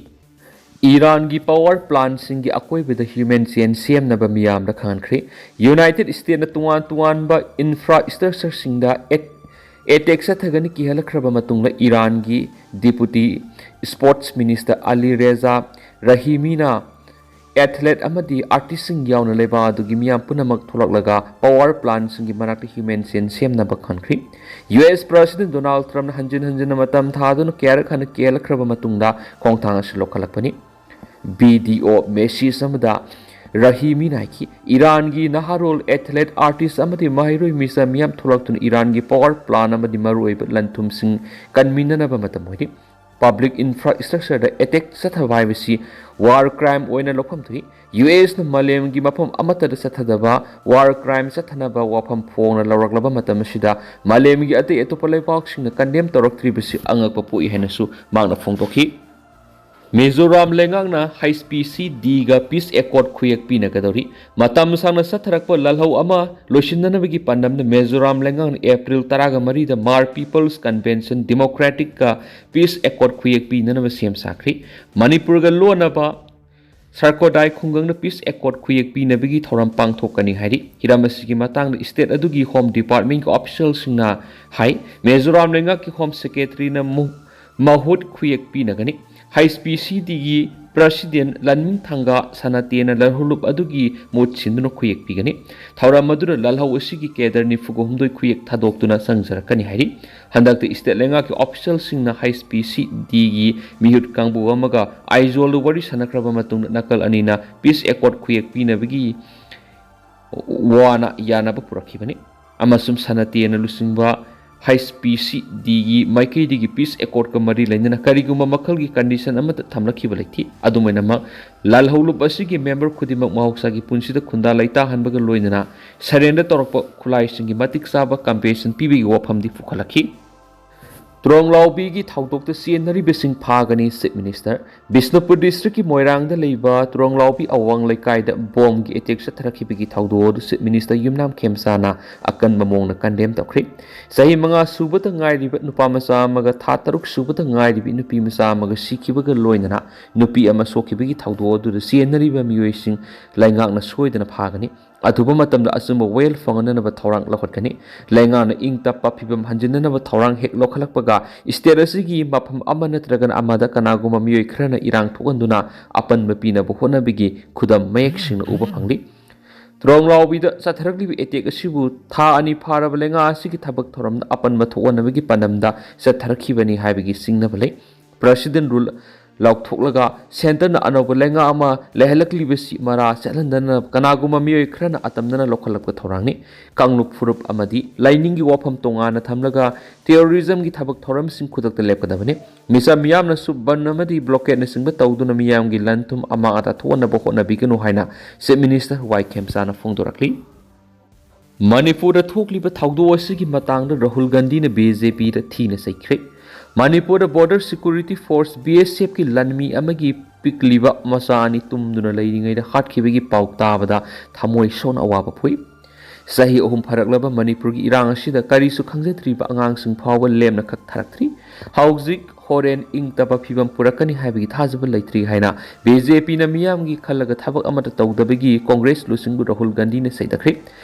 ꯏꯔꯥꯟꯒꯤ ꯄꯥꯋꯔ ꯄ꯭ꯂꯥꯟꯁꯤꯡꯒꯤ ꯑꯀꯣꯏꯕꯗ ꯍ꯭ꯌꯨꯃꯦꯟ ꯆꯦꯟ ꯁꯦꯝꯅꯕ ꯃꯤꯌꯥꯝꯗ ꯈꯪꯍꯟꯈ꯭ꯔꯦ꯫ ꯌꯨꯅꯥꯏꯇꯦꯗ ꯁ꯭ꯇꯦꯠꯅ ꯇꯣꯉꯥꯟ ꯇꯣꯉꯥꯟꯕ ꯏꯟꯐ꯭ꯔꯥ ꯁ꯭ꯇ꯭ꯔꯛꯆꯔꯁꯤꯡꯗ ꯑꯦꯠ-, ꯑꯦꯇꯦꯛ ꯆꯠꯊꯒꯅꯤ ꯀꯤꯍꯜꯂꯛꯈ꯭ꯔꯕ ꯃꯇꯨꯡꯗ ꯏꯔꯥꯟꯒꯤ ꯗꯤꯄꯨꯇꯤ ꯁ꯭ꯄꯣꯔꯠꯁ ꯃꯤꯅꯤꯁꯇꯔ ꯑꯂꯤ ꯔꯦꯖꯥ ꯔꯍꯤꯃꯤꯅ ꯑꯦꯊꯂꯦꯠ ꯑꯃꯗꯤ ꯑꯥꯔꯇꯤꯁꯁꯤꯡ ꯌꯥꯎꯅ ꯂꯩꯕꯥꯛ ꯑꯗꯨꯒꯤ ꯃꯤꯌꯥꯝ ꯄꯨꯝꯅꯃꯛ ꯊꯣꯛꯂꯛꯂꯒ ꯄꯥꯋꯔ ꯄ꯭ꯂꯥꯟꯁꯤꯡꯒꯤ ꯃꯅꯥꯛꯇ ꯍ꯭ꯌꯨꯃꯦꯟ ꯆꯦꯟ ꯁꯦꯝꯅꯕ ꯈꯟꯈ꯭ꯔꯤ꯫ ꯌꯨ ꯑꯦꯁ ꯄ꯭ꯔꯁꯤꯗꯦꯟ ꯗꯣꯅꯥꯜꯗ ꯇ꯭ꯔꯝꯞꯅ ꯍꯟꯖꯤꯟ ꯍꯟꯖꯤꯟꯅ ꯃꯇꯝ ꯊꯥꯗꯨꯅ ꯀꯌꯥꯔꯛ ꯍꯟꯅ ꯀꯦꯜꯂꯛꯈ꯭ꯔꯕ ꯃꯇꯨꯡꯗ ꯈꯣꯡꯊꯥꯡ ꯑꯁꯤ ꯂꯧꯈꯠꯂꯛꯄꯅꯤ꯫ ꯚꯤꯗꯤꯑꯣ ꯃꯦꯁꯦꯖ ꯑꯃꯗ ꯔꯍꯤꯃꯤꯅ ꯍꯥꯏꯈꯤ, ꯏꯔꯥꯟꯒꯤ ꯅꯍꯥꯔꯣꯜ ꯑꯦꯊꯂꯦꯠ, ꯑꯥꯔꯇꯤꯁ ꯑꯃꯗꯤ ꯃꯍꯩꯔꯣꯏ ꯃꯤꯁꯥ ꯃꯤꯌꯥꯝ ꯊꯣꯛꯂꯛꯇꯨꯅ ꯏꯔꯥꯟꯒꯤ ꯄꯥꯋꯔ ꯄ꯭ꯂꯥꯟ ꯑꯃꯗꯤ ꯃꯔꯨꯑꯣꯏꯕ ꯂꯟ ꯊꯨꯝꯁꯤꯡ ꯀꯟꯃꯤꯟꯅꯅꯕ ꯃꯇꯝ ꯑꯣꯏꯔꯤ꯫ ꯄꯕ꯭ꯂꯤꯛ ꯏꯟꯐ꯭ꯔꯥꯁ꯭ꯇ꯭ꯔꯛꯆꯔꯗ ꯑꯦꯇꯦꯛ ꯆꯠꯊꯕ ꯍꯥꯏꯕꯁꯤ ꯋꯥꯔ ꯀ꯭ꯔꯥꯏꯝ ꯑꯣꯏꯅ ꯂꯧꯐꯝ ꯊꯣꯛꯏ꯫ ꯌꯨ ꯑꯦꯁꯅ ꯃꯥꯂꯦꯝꯒꯤ ꯃꯐꯝ ꯑꯃꯠꯇꯗ ꯆꯠꯊꯗꯕ ꯋꯥꯔ ꯀ꯭ꯔꯥꯏꯝ ꯆꯠꯊꯅꯕ ꯋꯥꯐꯝ ꯐꯣꯡꯅ ꯂꯧꯔꯛꯂꯕ ꯃꯇꯝ ꯑꯁꯤꯗ ꯃꯥꯂꯦꯝꯒꯤ ꯑꯇꯩ ꯑꯇꯣꯞꯄ ꯂꯩꯕꯥꯛꯁꯤꯡꯅ ꯀꯟꯗꯦꯝ ꯇꯧꯔꯛꯇ꯭ꯔꯤꯕꯁꯤ ꯑꯉꯛꯄ ꯄꯣꯛꯏ ꯍꯥꯏꯅꯁꯨ ꯃꯍꯥꯛꯅ ꯐꯣꯡꯗꯣꯛꯈꯤ꯫ ꯃꯤꯖꯣꯔꯥꯝ ꯂꯩꯉꯥꯛꯅ ꯍꯩꯆ ꯄꯤ ꯁꯤ ꯗꯤꯒ ꯄꯤꯁ ꯑꯦꯀꯣꯔꯗ ꯈꯨꯌꯦꯛ ꯄꯤꯅꯒꯗꯧꯔꯤ꯫ ꯃꯇꯝ ꯁꯥꯡꯅ ꯆꯠꯊꯔꯛꯄ ꯂꯥꯜꯍꯧ ꯑꯃ ꯂꯣꯏꯁꯤꯟꯅꯅꯕꯒꯤ ꯄꯥꯟꯗꯝꯗ ꯃꯤꯖꯣꯔꯥꯝ ꯂꯩꯉꯥꯛꯅ ꯑꯦꯄ꯭ꯔꯤꯜ ꯇꯔꯥꯒ ꯃꯔꯤꯗ ꯃꯥꯔ ꯄꯤꯄꯜꯁ ꯀꯟꯚꯦꯟꯁꯟ ꯗꯦꯃꯣꯀ꯭ꯔꯦꯇꯤꯛꯀ ꯄꯤꯁ ꯑꯦꯀꯣꯔꯗ ꯈꯨꯌꯦꯛ ꯄꯤꯅꯅꯕ ꯁꯦꯝ ꯁꯥꯈ꯭ꯔꯤ꯫ ꯃꯅꯤꯄꯨꯔꯒ ꯂꯣꯟꯅꯕ ꯁꯔꯀꯣꯗꯥꯏ ꯈꯨꯡꯒꯪꯗ ꯄꯤꯁ ꯑꯦꯀꯣꯔꯗ ꯈꯨꯌꯦꯛ ꯄꯤꯅꯕꯒꯤ ꯊꯧꯔꯝ ꯄꯥꯡꯊꯣꯛꯀꯅꯤ ꯍꯥꯏꯔꯤ꯫ ꯍꯤꯔꯝ ꯑꯁꯤꯒꯤ ꯃꯇꯥꯡꯗ ꯁ꯭ꯇꯦꯠ ꯑꯗꯨꯒꯤ ꯍꯣꯝ ꯗꯤꯄꯥꯔꯠꯃꯦꯟꯒꯤ ꯑꯣꯐꯤꯁꯤꯌꯦꯜꯁꯤꯡꯅ ꯍꯥꯏ, ꯃꯤꯖꯣꯔꯥꯝ ꯂꯩꯉꯥꯛꯀꯤ ꯍꯣꯝ ꯁꯦꯀ꯭ꯔꯦꯇꯔꯤꯅ ꯃꯨ-, ꯃꯍꯨꯠ ꯈꯨꯌꯦꯛ ꯄꯤꯅꯒꯅꯤ꯫ ꯍꯩꯆ ꯄꯤ ꯁꯤ ꯗꯤꯒꯤ ꯄ꯭ꯔꯁꯤꯗꯦꯟ ꯂꯟꯃꯤꯡꯊꯪꯒ ꯁꯅꯥꯇꯦꯅ ꯂꯥꯜꯍꯧꯂꯨꯞ ꯑꯗꯨꯒꯤ ꯃꯍꯨꯠ ꯁꯤꯟꯗꯨꯅ ꯈꯨꯌꯦꯛ ꯄꯤꯒꯅꯤ꯫ ꯊꯧꯔꯝ ꯑꯗꯨꯗ ꯂꯥꯜꯍꯧ ꯑꯁꯤꯒꯤ ꯀꯦꯗꯔ ꯅꯤꯐꯨꯒ ꯍꯨꯝꯗꯣꯏ ꯈꯨꯌꯦꯛ ꯊꯥꯗꯣꯛꯇꯨꯅ ꯆꯪꯖꯔꯛꯀꯅꯤ ꯍꯥꯏꯔꯤ꯫ ꯍꯟꯗꯛꯇ ꯁ꯭ꯇꯦꯠ ꯂꯩꯉꯥꯛꯀꯤ ꯑꯣꯐꯤꯁꯤꯌꯦꯜꯁꯤꯡꯅ ꯍꯩꯆ ꯄꯤ ꯁꯤ ꯗꯤꯒꯤ ꯃꯤꯍꯨꯠ ꯀꯥꯡꯕꯨ ꯑꯃꯒ ꯑꯥꯏꯖꯣꯜꯗ ꯋꯥꯔꯤ ꯁꯥꯟꯅꯈ꯭ꯔꯕ ꯃꯇꯨꯡꯗ ꯅꯥꯀꯜ ꯑꯅꯤꯅ ꯄꯤꯁ ꯑꯦꯀꯣꯔꯗ ꯈꯨꯌꯦꯛ ꯄꯤꯅꯕꯒꯤ ꯋꯥꯅ ꯌꯥꯅꯕ ꯄꯨꯔꯛꯈꯤꯕꯅꯤ ꯑꯃꯁꯨꯡ ꯁꯅꯥꯇꯦꯅ ꯂꯨꯆꯤꯡꯕ ꯍꯩꯆ ꯄꯤ ꯁꯤ ꯗꯤꯒꯤ ꯃꯥꯏꯀꯩꯗꯒꯤ ꯄꯤꯁ ꯑꯦꯀꯣꯔꯗꯀ ꯃꯔꯤ ꯂꯩꯅꯅ ꯀꯔꯤꯒꯨꯝꯕ ꯃꯈꯜꯒꯤ ꯀꯟꯗꯤꯁꯟ ꯑꯃꯠꯇ ꯊꯝꯂꯛꯈꯤꯕ ꯂꯩꯇꯦ꯫ ꯑꯗꯨꯝ ꯑꯣꯏꯅꯃꯛ, ꯂꯥꯜꯍꯧꯂꯨꯞ ꯑꯁꯤꯒꯤ ꯃꯦꯝꯕꯔ ꯈꯨꯗꯤꯡꯃꯛ ꯃꯍꯧꯁꯥꯒꯤ ꯄꯨꯟꯁꯤꯗ ꯈꯨꯟꯗꯥ ꯂꯩꯇꯥꯍꯟꯕꯒ ꯂꯣꯏꯅꯅ ꯁꯔꯦꯟꯗꯔ ꯇꯧꯔꯛꯄ ꯈꯨꯠꯂꯥꯏꯁꯤꯡꯒꯤ ꯃꯇꯤꯛ ꯆꯥꯕ ꯀꯝꯄꯦꯟꯁꯦꯁꯟ ꯄꯤꯕꯒꯤ ꯋꯥꯐꯝꯗꯤ ꯄꯨꯈꯠꯂꯛꯈꯤ꯫ ꯇ꯭ꯔꯣꯡꯂꯥꯎꯕꯤꯒꯤ ꯊꯧꯗꯣꯛꯇ ꯆꯦꯟꯅꯔꯤꯕꯁꯤꯡ ꯐꯥꯒꯅꯤ, ꯆꯤꯐ ꯃꯤꯅꯤꯁꯇꯔ꯫ ꯕꯤꯁꯅꯨꯄꯨꯔ ꯗꯤꯁꯇ꯭ꯔꯤꯛꯀꯤ ꯃꯣꯏꯔꯥꯡꯗ ꯂꯩꯕ ꯇ꯭ꯔꯣꯡꯂꯥꯎꯕꯤ ꯑꯋꯥꯡ ꯂꯩꯀꯥꯏꯗ ꯕꯣꯝꯒꯤ ꯑꯦꯇꯦꯛ ꯆꯠꯊꯔꯛꯈꯤꯕꯒꯤ ꯊꯧꯗꯣꯛ ꯑꯗꯨ ꯆꯤꯐ ꯃꯤꯅꯤꯁꯇꯔ ꯌꯨꯝꯅꯥꯝ ꯈꯦꯝꯆꯥꯅ ꯑꯀꯟꯕ ꯃꯑꯣꯡꯗ ꯀꯟꯗꯦꯝ ꯇꯧꯈ꯭ꯔꯦ꯫ ꯆꯍꯤ ꯃꯉꯥ ꯁꯨꯕꯗ ꯉꯥꯏꯔꯤꯕ ꯅꯨꯄꯥ ꯃꯆꯥ ꯑꯃꯒ ꯊꯥ ꯇꯔꯨꯛ ꯁꯨꯕꯗ ꯉꯥꯏꯔꯤꯕꯤ ꯅꯨꯄꯤ ꯃꯆꯥ ꯑꯃꯒ ꯁꯤꯈꯤꯕꯒ ꯂꯣꯏꯅꯅ ꯅꯨꯄꯤ ꯑꯃ ꯁꯣꯛꯈꯤꯕꯒꯤ ꯊꯧꯗꯣꯛ ꯑꯗꯨꯗ ꯆꯦꯟꯅꯔꯤꯕ ꯃꯤꯑꯣꯏꯁꯤꯡ ꯂꯩꯉꯥꯛꯅ ꯁꯣꯏꯗꯅ ꯐꯥꯒꯅꯤ꯫ ꯑꯊꯨꯕ ꯃꯇꯝꯗ ꯑꯆꯨꯝꯕ ꯋꯥꯌꯦꯜ ꯐꯪꯍꯟꯅꯅꯕ ꯊꯧꯔꯥꯡ ꯂꯧꯈꯠꯀꯅꯤ꯫ ꯂꯩꯉꯥꯛꯅ ꯏꯪ ꯇꯞꯄ ꯐꯤꯕꯝ ꯍꯟꯖꯤꯟꯅꯅꯕ ꯊꯧꯔꯥꯡ ꯍꯦꯛ ꯂꯧꯈꯠꯂꯛꯄꯒ, ꯁ꯭ꯇꯦꯠ ꯑꯁꯤꯒꯤ ꯃꯐꯝ ꯑꯃ ꯅꯠꯇ꯭ꯔꯒꯅ ꯑꯃꯗ ꯀꯅꯥꯒꯨꯝꯕ ꯃꯤꯑꯣꯏ ꯈꯔꯅ ꯏꯔꯥꯡ ꯊꯣꯛꯍꯟꯗꯨꯅ ꯑꯄꯟꯕ ꯄꯤꯅꯕ ꯍꯣꯠꯅꯕꯒꯤ ꯈꯨꯗꯝ ꯃꯌꯦꯛ ꯁꯦꯡꯅ ꯎꯕ ꯐꯪꯂꯤ꯫ ꯇ꯭ꯔꯣꯡꯂꯥꯎꯕꯤꯗ ꯆꯠꯊꯔꯛꯂꯤꯕ ꯑꯦꯇꯦꯛ ꯑꯁꯤꯕꯨ ꯊꯥ ꯑꯅꯤ ꯐꯥꯔꯕ ꯂꯩꯉꯥꯛ ꯑꯁꯤꯒꯤ ꯊꯕꯛ ꯊꯧꯔꯝꯗ ꯑꯄꯟꯕ ꯊꯣꯛꯍꯟꯅꯕꯒꯤ ꯄꯥꯟꯗꯝꯗ ꯆꯠꯊꯔꯛꯈꯤꯕꯅꯤ ꯍꯥꯏꯕꯒꯤ ꯆꯤꯡꯅꯕ ꯂꯩ꯫ ꯄ꯭ꯔꯁꯤꯗꯦꯟ ꯔꯨꯜ ꯂꯥꯎꯊꯣꯛꯂꯒ ꯁꯦꯟꯇꯔꯅ ꯑꯅꯧꯕ ꯂꯩꯉꯥꯛ ꯑꯃ ꯂꯩꯍꯜꯂꯛꯂꯤꯕꯁꯤ ꯃꯔꯥ ꯆꯠꯍꯟꯗꯅ ꯀꯅꯥꯒꯨꯝꯕ ꯃꯤꯑꯣꯏ ꯈꯔꯅ ꯑꯇꯝꯅꯅ ꯂꯧꯈꯠꯂꯛꯄ ꯊꯧꯔꯥꯡꯅꯤ꯫ ꯀꯥꯡꯂꯨꯞ ꯐꯨꯔꯨꯞ ꯑꯃꯗꯤ ꯂꯥꯏꯅꯤꯡꯒꯤ ꯋꯥꯐꯝ ꯇꯣꯉꯥꯟꯅ ꯊꯝꯂꯒ ꯇꯦꯔꯣꯔꯤꯖꯝꯒꯤ ꯊꯕꯛ ꯊꯧꯔꯝꯁꯤꯡ ꯈꯨꯗꯛꯇ ꯂꯦꯞꯀꯗꯕꯅꯤ꯫ ꯃꯤꯆꯝ ꯃꯤꯌꯥꯝꯅꯁꯨ ꯕꯟ ꯑꯃꯗꯤ ꯕ꯭ꯂꯣꯀꯦꯠꯅꯆꯤꯡꯕ ꯇꯧꯗꯨꯅ ꯃꯤꯌꯥꯝꯒꯤ ꯂꯟ ꯊꯨꯝ ꯑꯃꯥꯡ ꯑꯇꯥ ꯊꯣꯛꯍꯟꯅꯕ ꯍꯣꯠꯅꯕꯤꯒꯅꯨ ꯍꯥꯏꯅ ꯆꯤꯐ ꯃꯤꯅꯤꯁꯇꯔ ꯋꯥꯏ ꯈꯦꯝꯆꯥꯅ ꯐꯣꯡꯗꯣꯔꯛꯂꯤ꯫ ꯃꯅꯤꯄꯨꯔꯗ ꯊꯣꯛꯂꯤꯕ ꯊꯧꯗꯣꯛ ꯑꯁꯤꯒꯤ ꯃꯇꯥꯡꯗ ꯔꯥꯍꯨꯜ ꯒꯥꯟꯙꯤꯅ ꯕꯤ ꯖꯦ ꯄꯤꯗ ꯊꯤꯅ ꯆꯩꯈ꯭ꯔꯦ꯫ ꯃꯅꯤꯄꯨꯔꯗ ꯕꯣꯔꯗꯔ ꯁꯦꯀ꯭ꯌꯨꯔꯤꯇꯤ ꯐꯣꯔꯁ, ꯕꯤ ꯑꯦꯁ ꯑꯦꯐꯀꯤ ꯂꯥꯟꯃꯤ ꯑꯃꯒꯤ ꯄꯤꯛꯂꯤꯕ ꯃꯆꯥ ꯑꯅꯤ ꯇꯨꯝꯗꯨꯅ ꯂꯩꯔꯤꯉꯩꯗ ꯍꯥꯠꯈꯤꯕꯒꯤ ꯄꯥꯎ ꯇꯥꯕꯗ ꯊꯃꯣꯏ ꯁꯣꯛꯅ ꯑꯋꯥꯕ ꯐꯣꯛꯏ꯫ ꯆꯍꯤ ꯑꯍꯨꯝ ꯐꯥꯔꯛꯂꯕ ꯃꯅꯤꯄꯨꯔꯒꯤ ꯏꯔꯥꯡ ꯑꯁꯤꯗ ꯀꯔꯤꯁꯨ ꯈꯪꯖꯗ꯭ꯔꯤꯕ ꯑꯉꯥꯡꯁꯤꯡ ꯐꯥꯎꯕ ꯂꯦꯝꯅ ꯈꯛ ꯊꯥꯔꯛꯇ꯭ꯔꯤ꯫ ꯍꯧꯖꯤꯛ ꯍꯣꯔꯦꯟ ꯏꯪ ꯇꯞꯄ ꯐꯤꯕꯝ ꯄꯨꯔꯛꯀꯅꯤ ꯍꯥꯏꯕꯒꯤ ꯊꯥꯖꯕ ꯂꯩꯇ꯭ꯔꯤ ꯍꯥꯏꯅ ꯕꯤ ꯖꯦ ꯄꯤꯅ ꯃꯤꯌꯥꯝꯒꯤ ꯈꯜꯂꯒ ꯊꯕꯛ ꯑꯃꯠꯇ ꯇꯧꯗꯕꯒꯤ ꯀꯣꯡꯒ꯭ꯔꯦꯁ ꯂꯨꯆꯤꯡꯕ ꯔꯥꯍꯨꯜ ꯒꯥꯟꯙꯤꯅ ꯆꯩꯊꯈ꯭ꯔꯦ꯫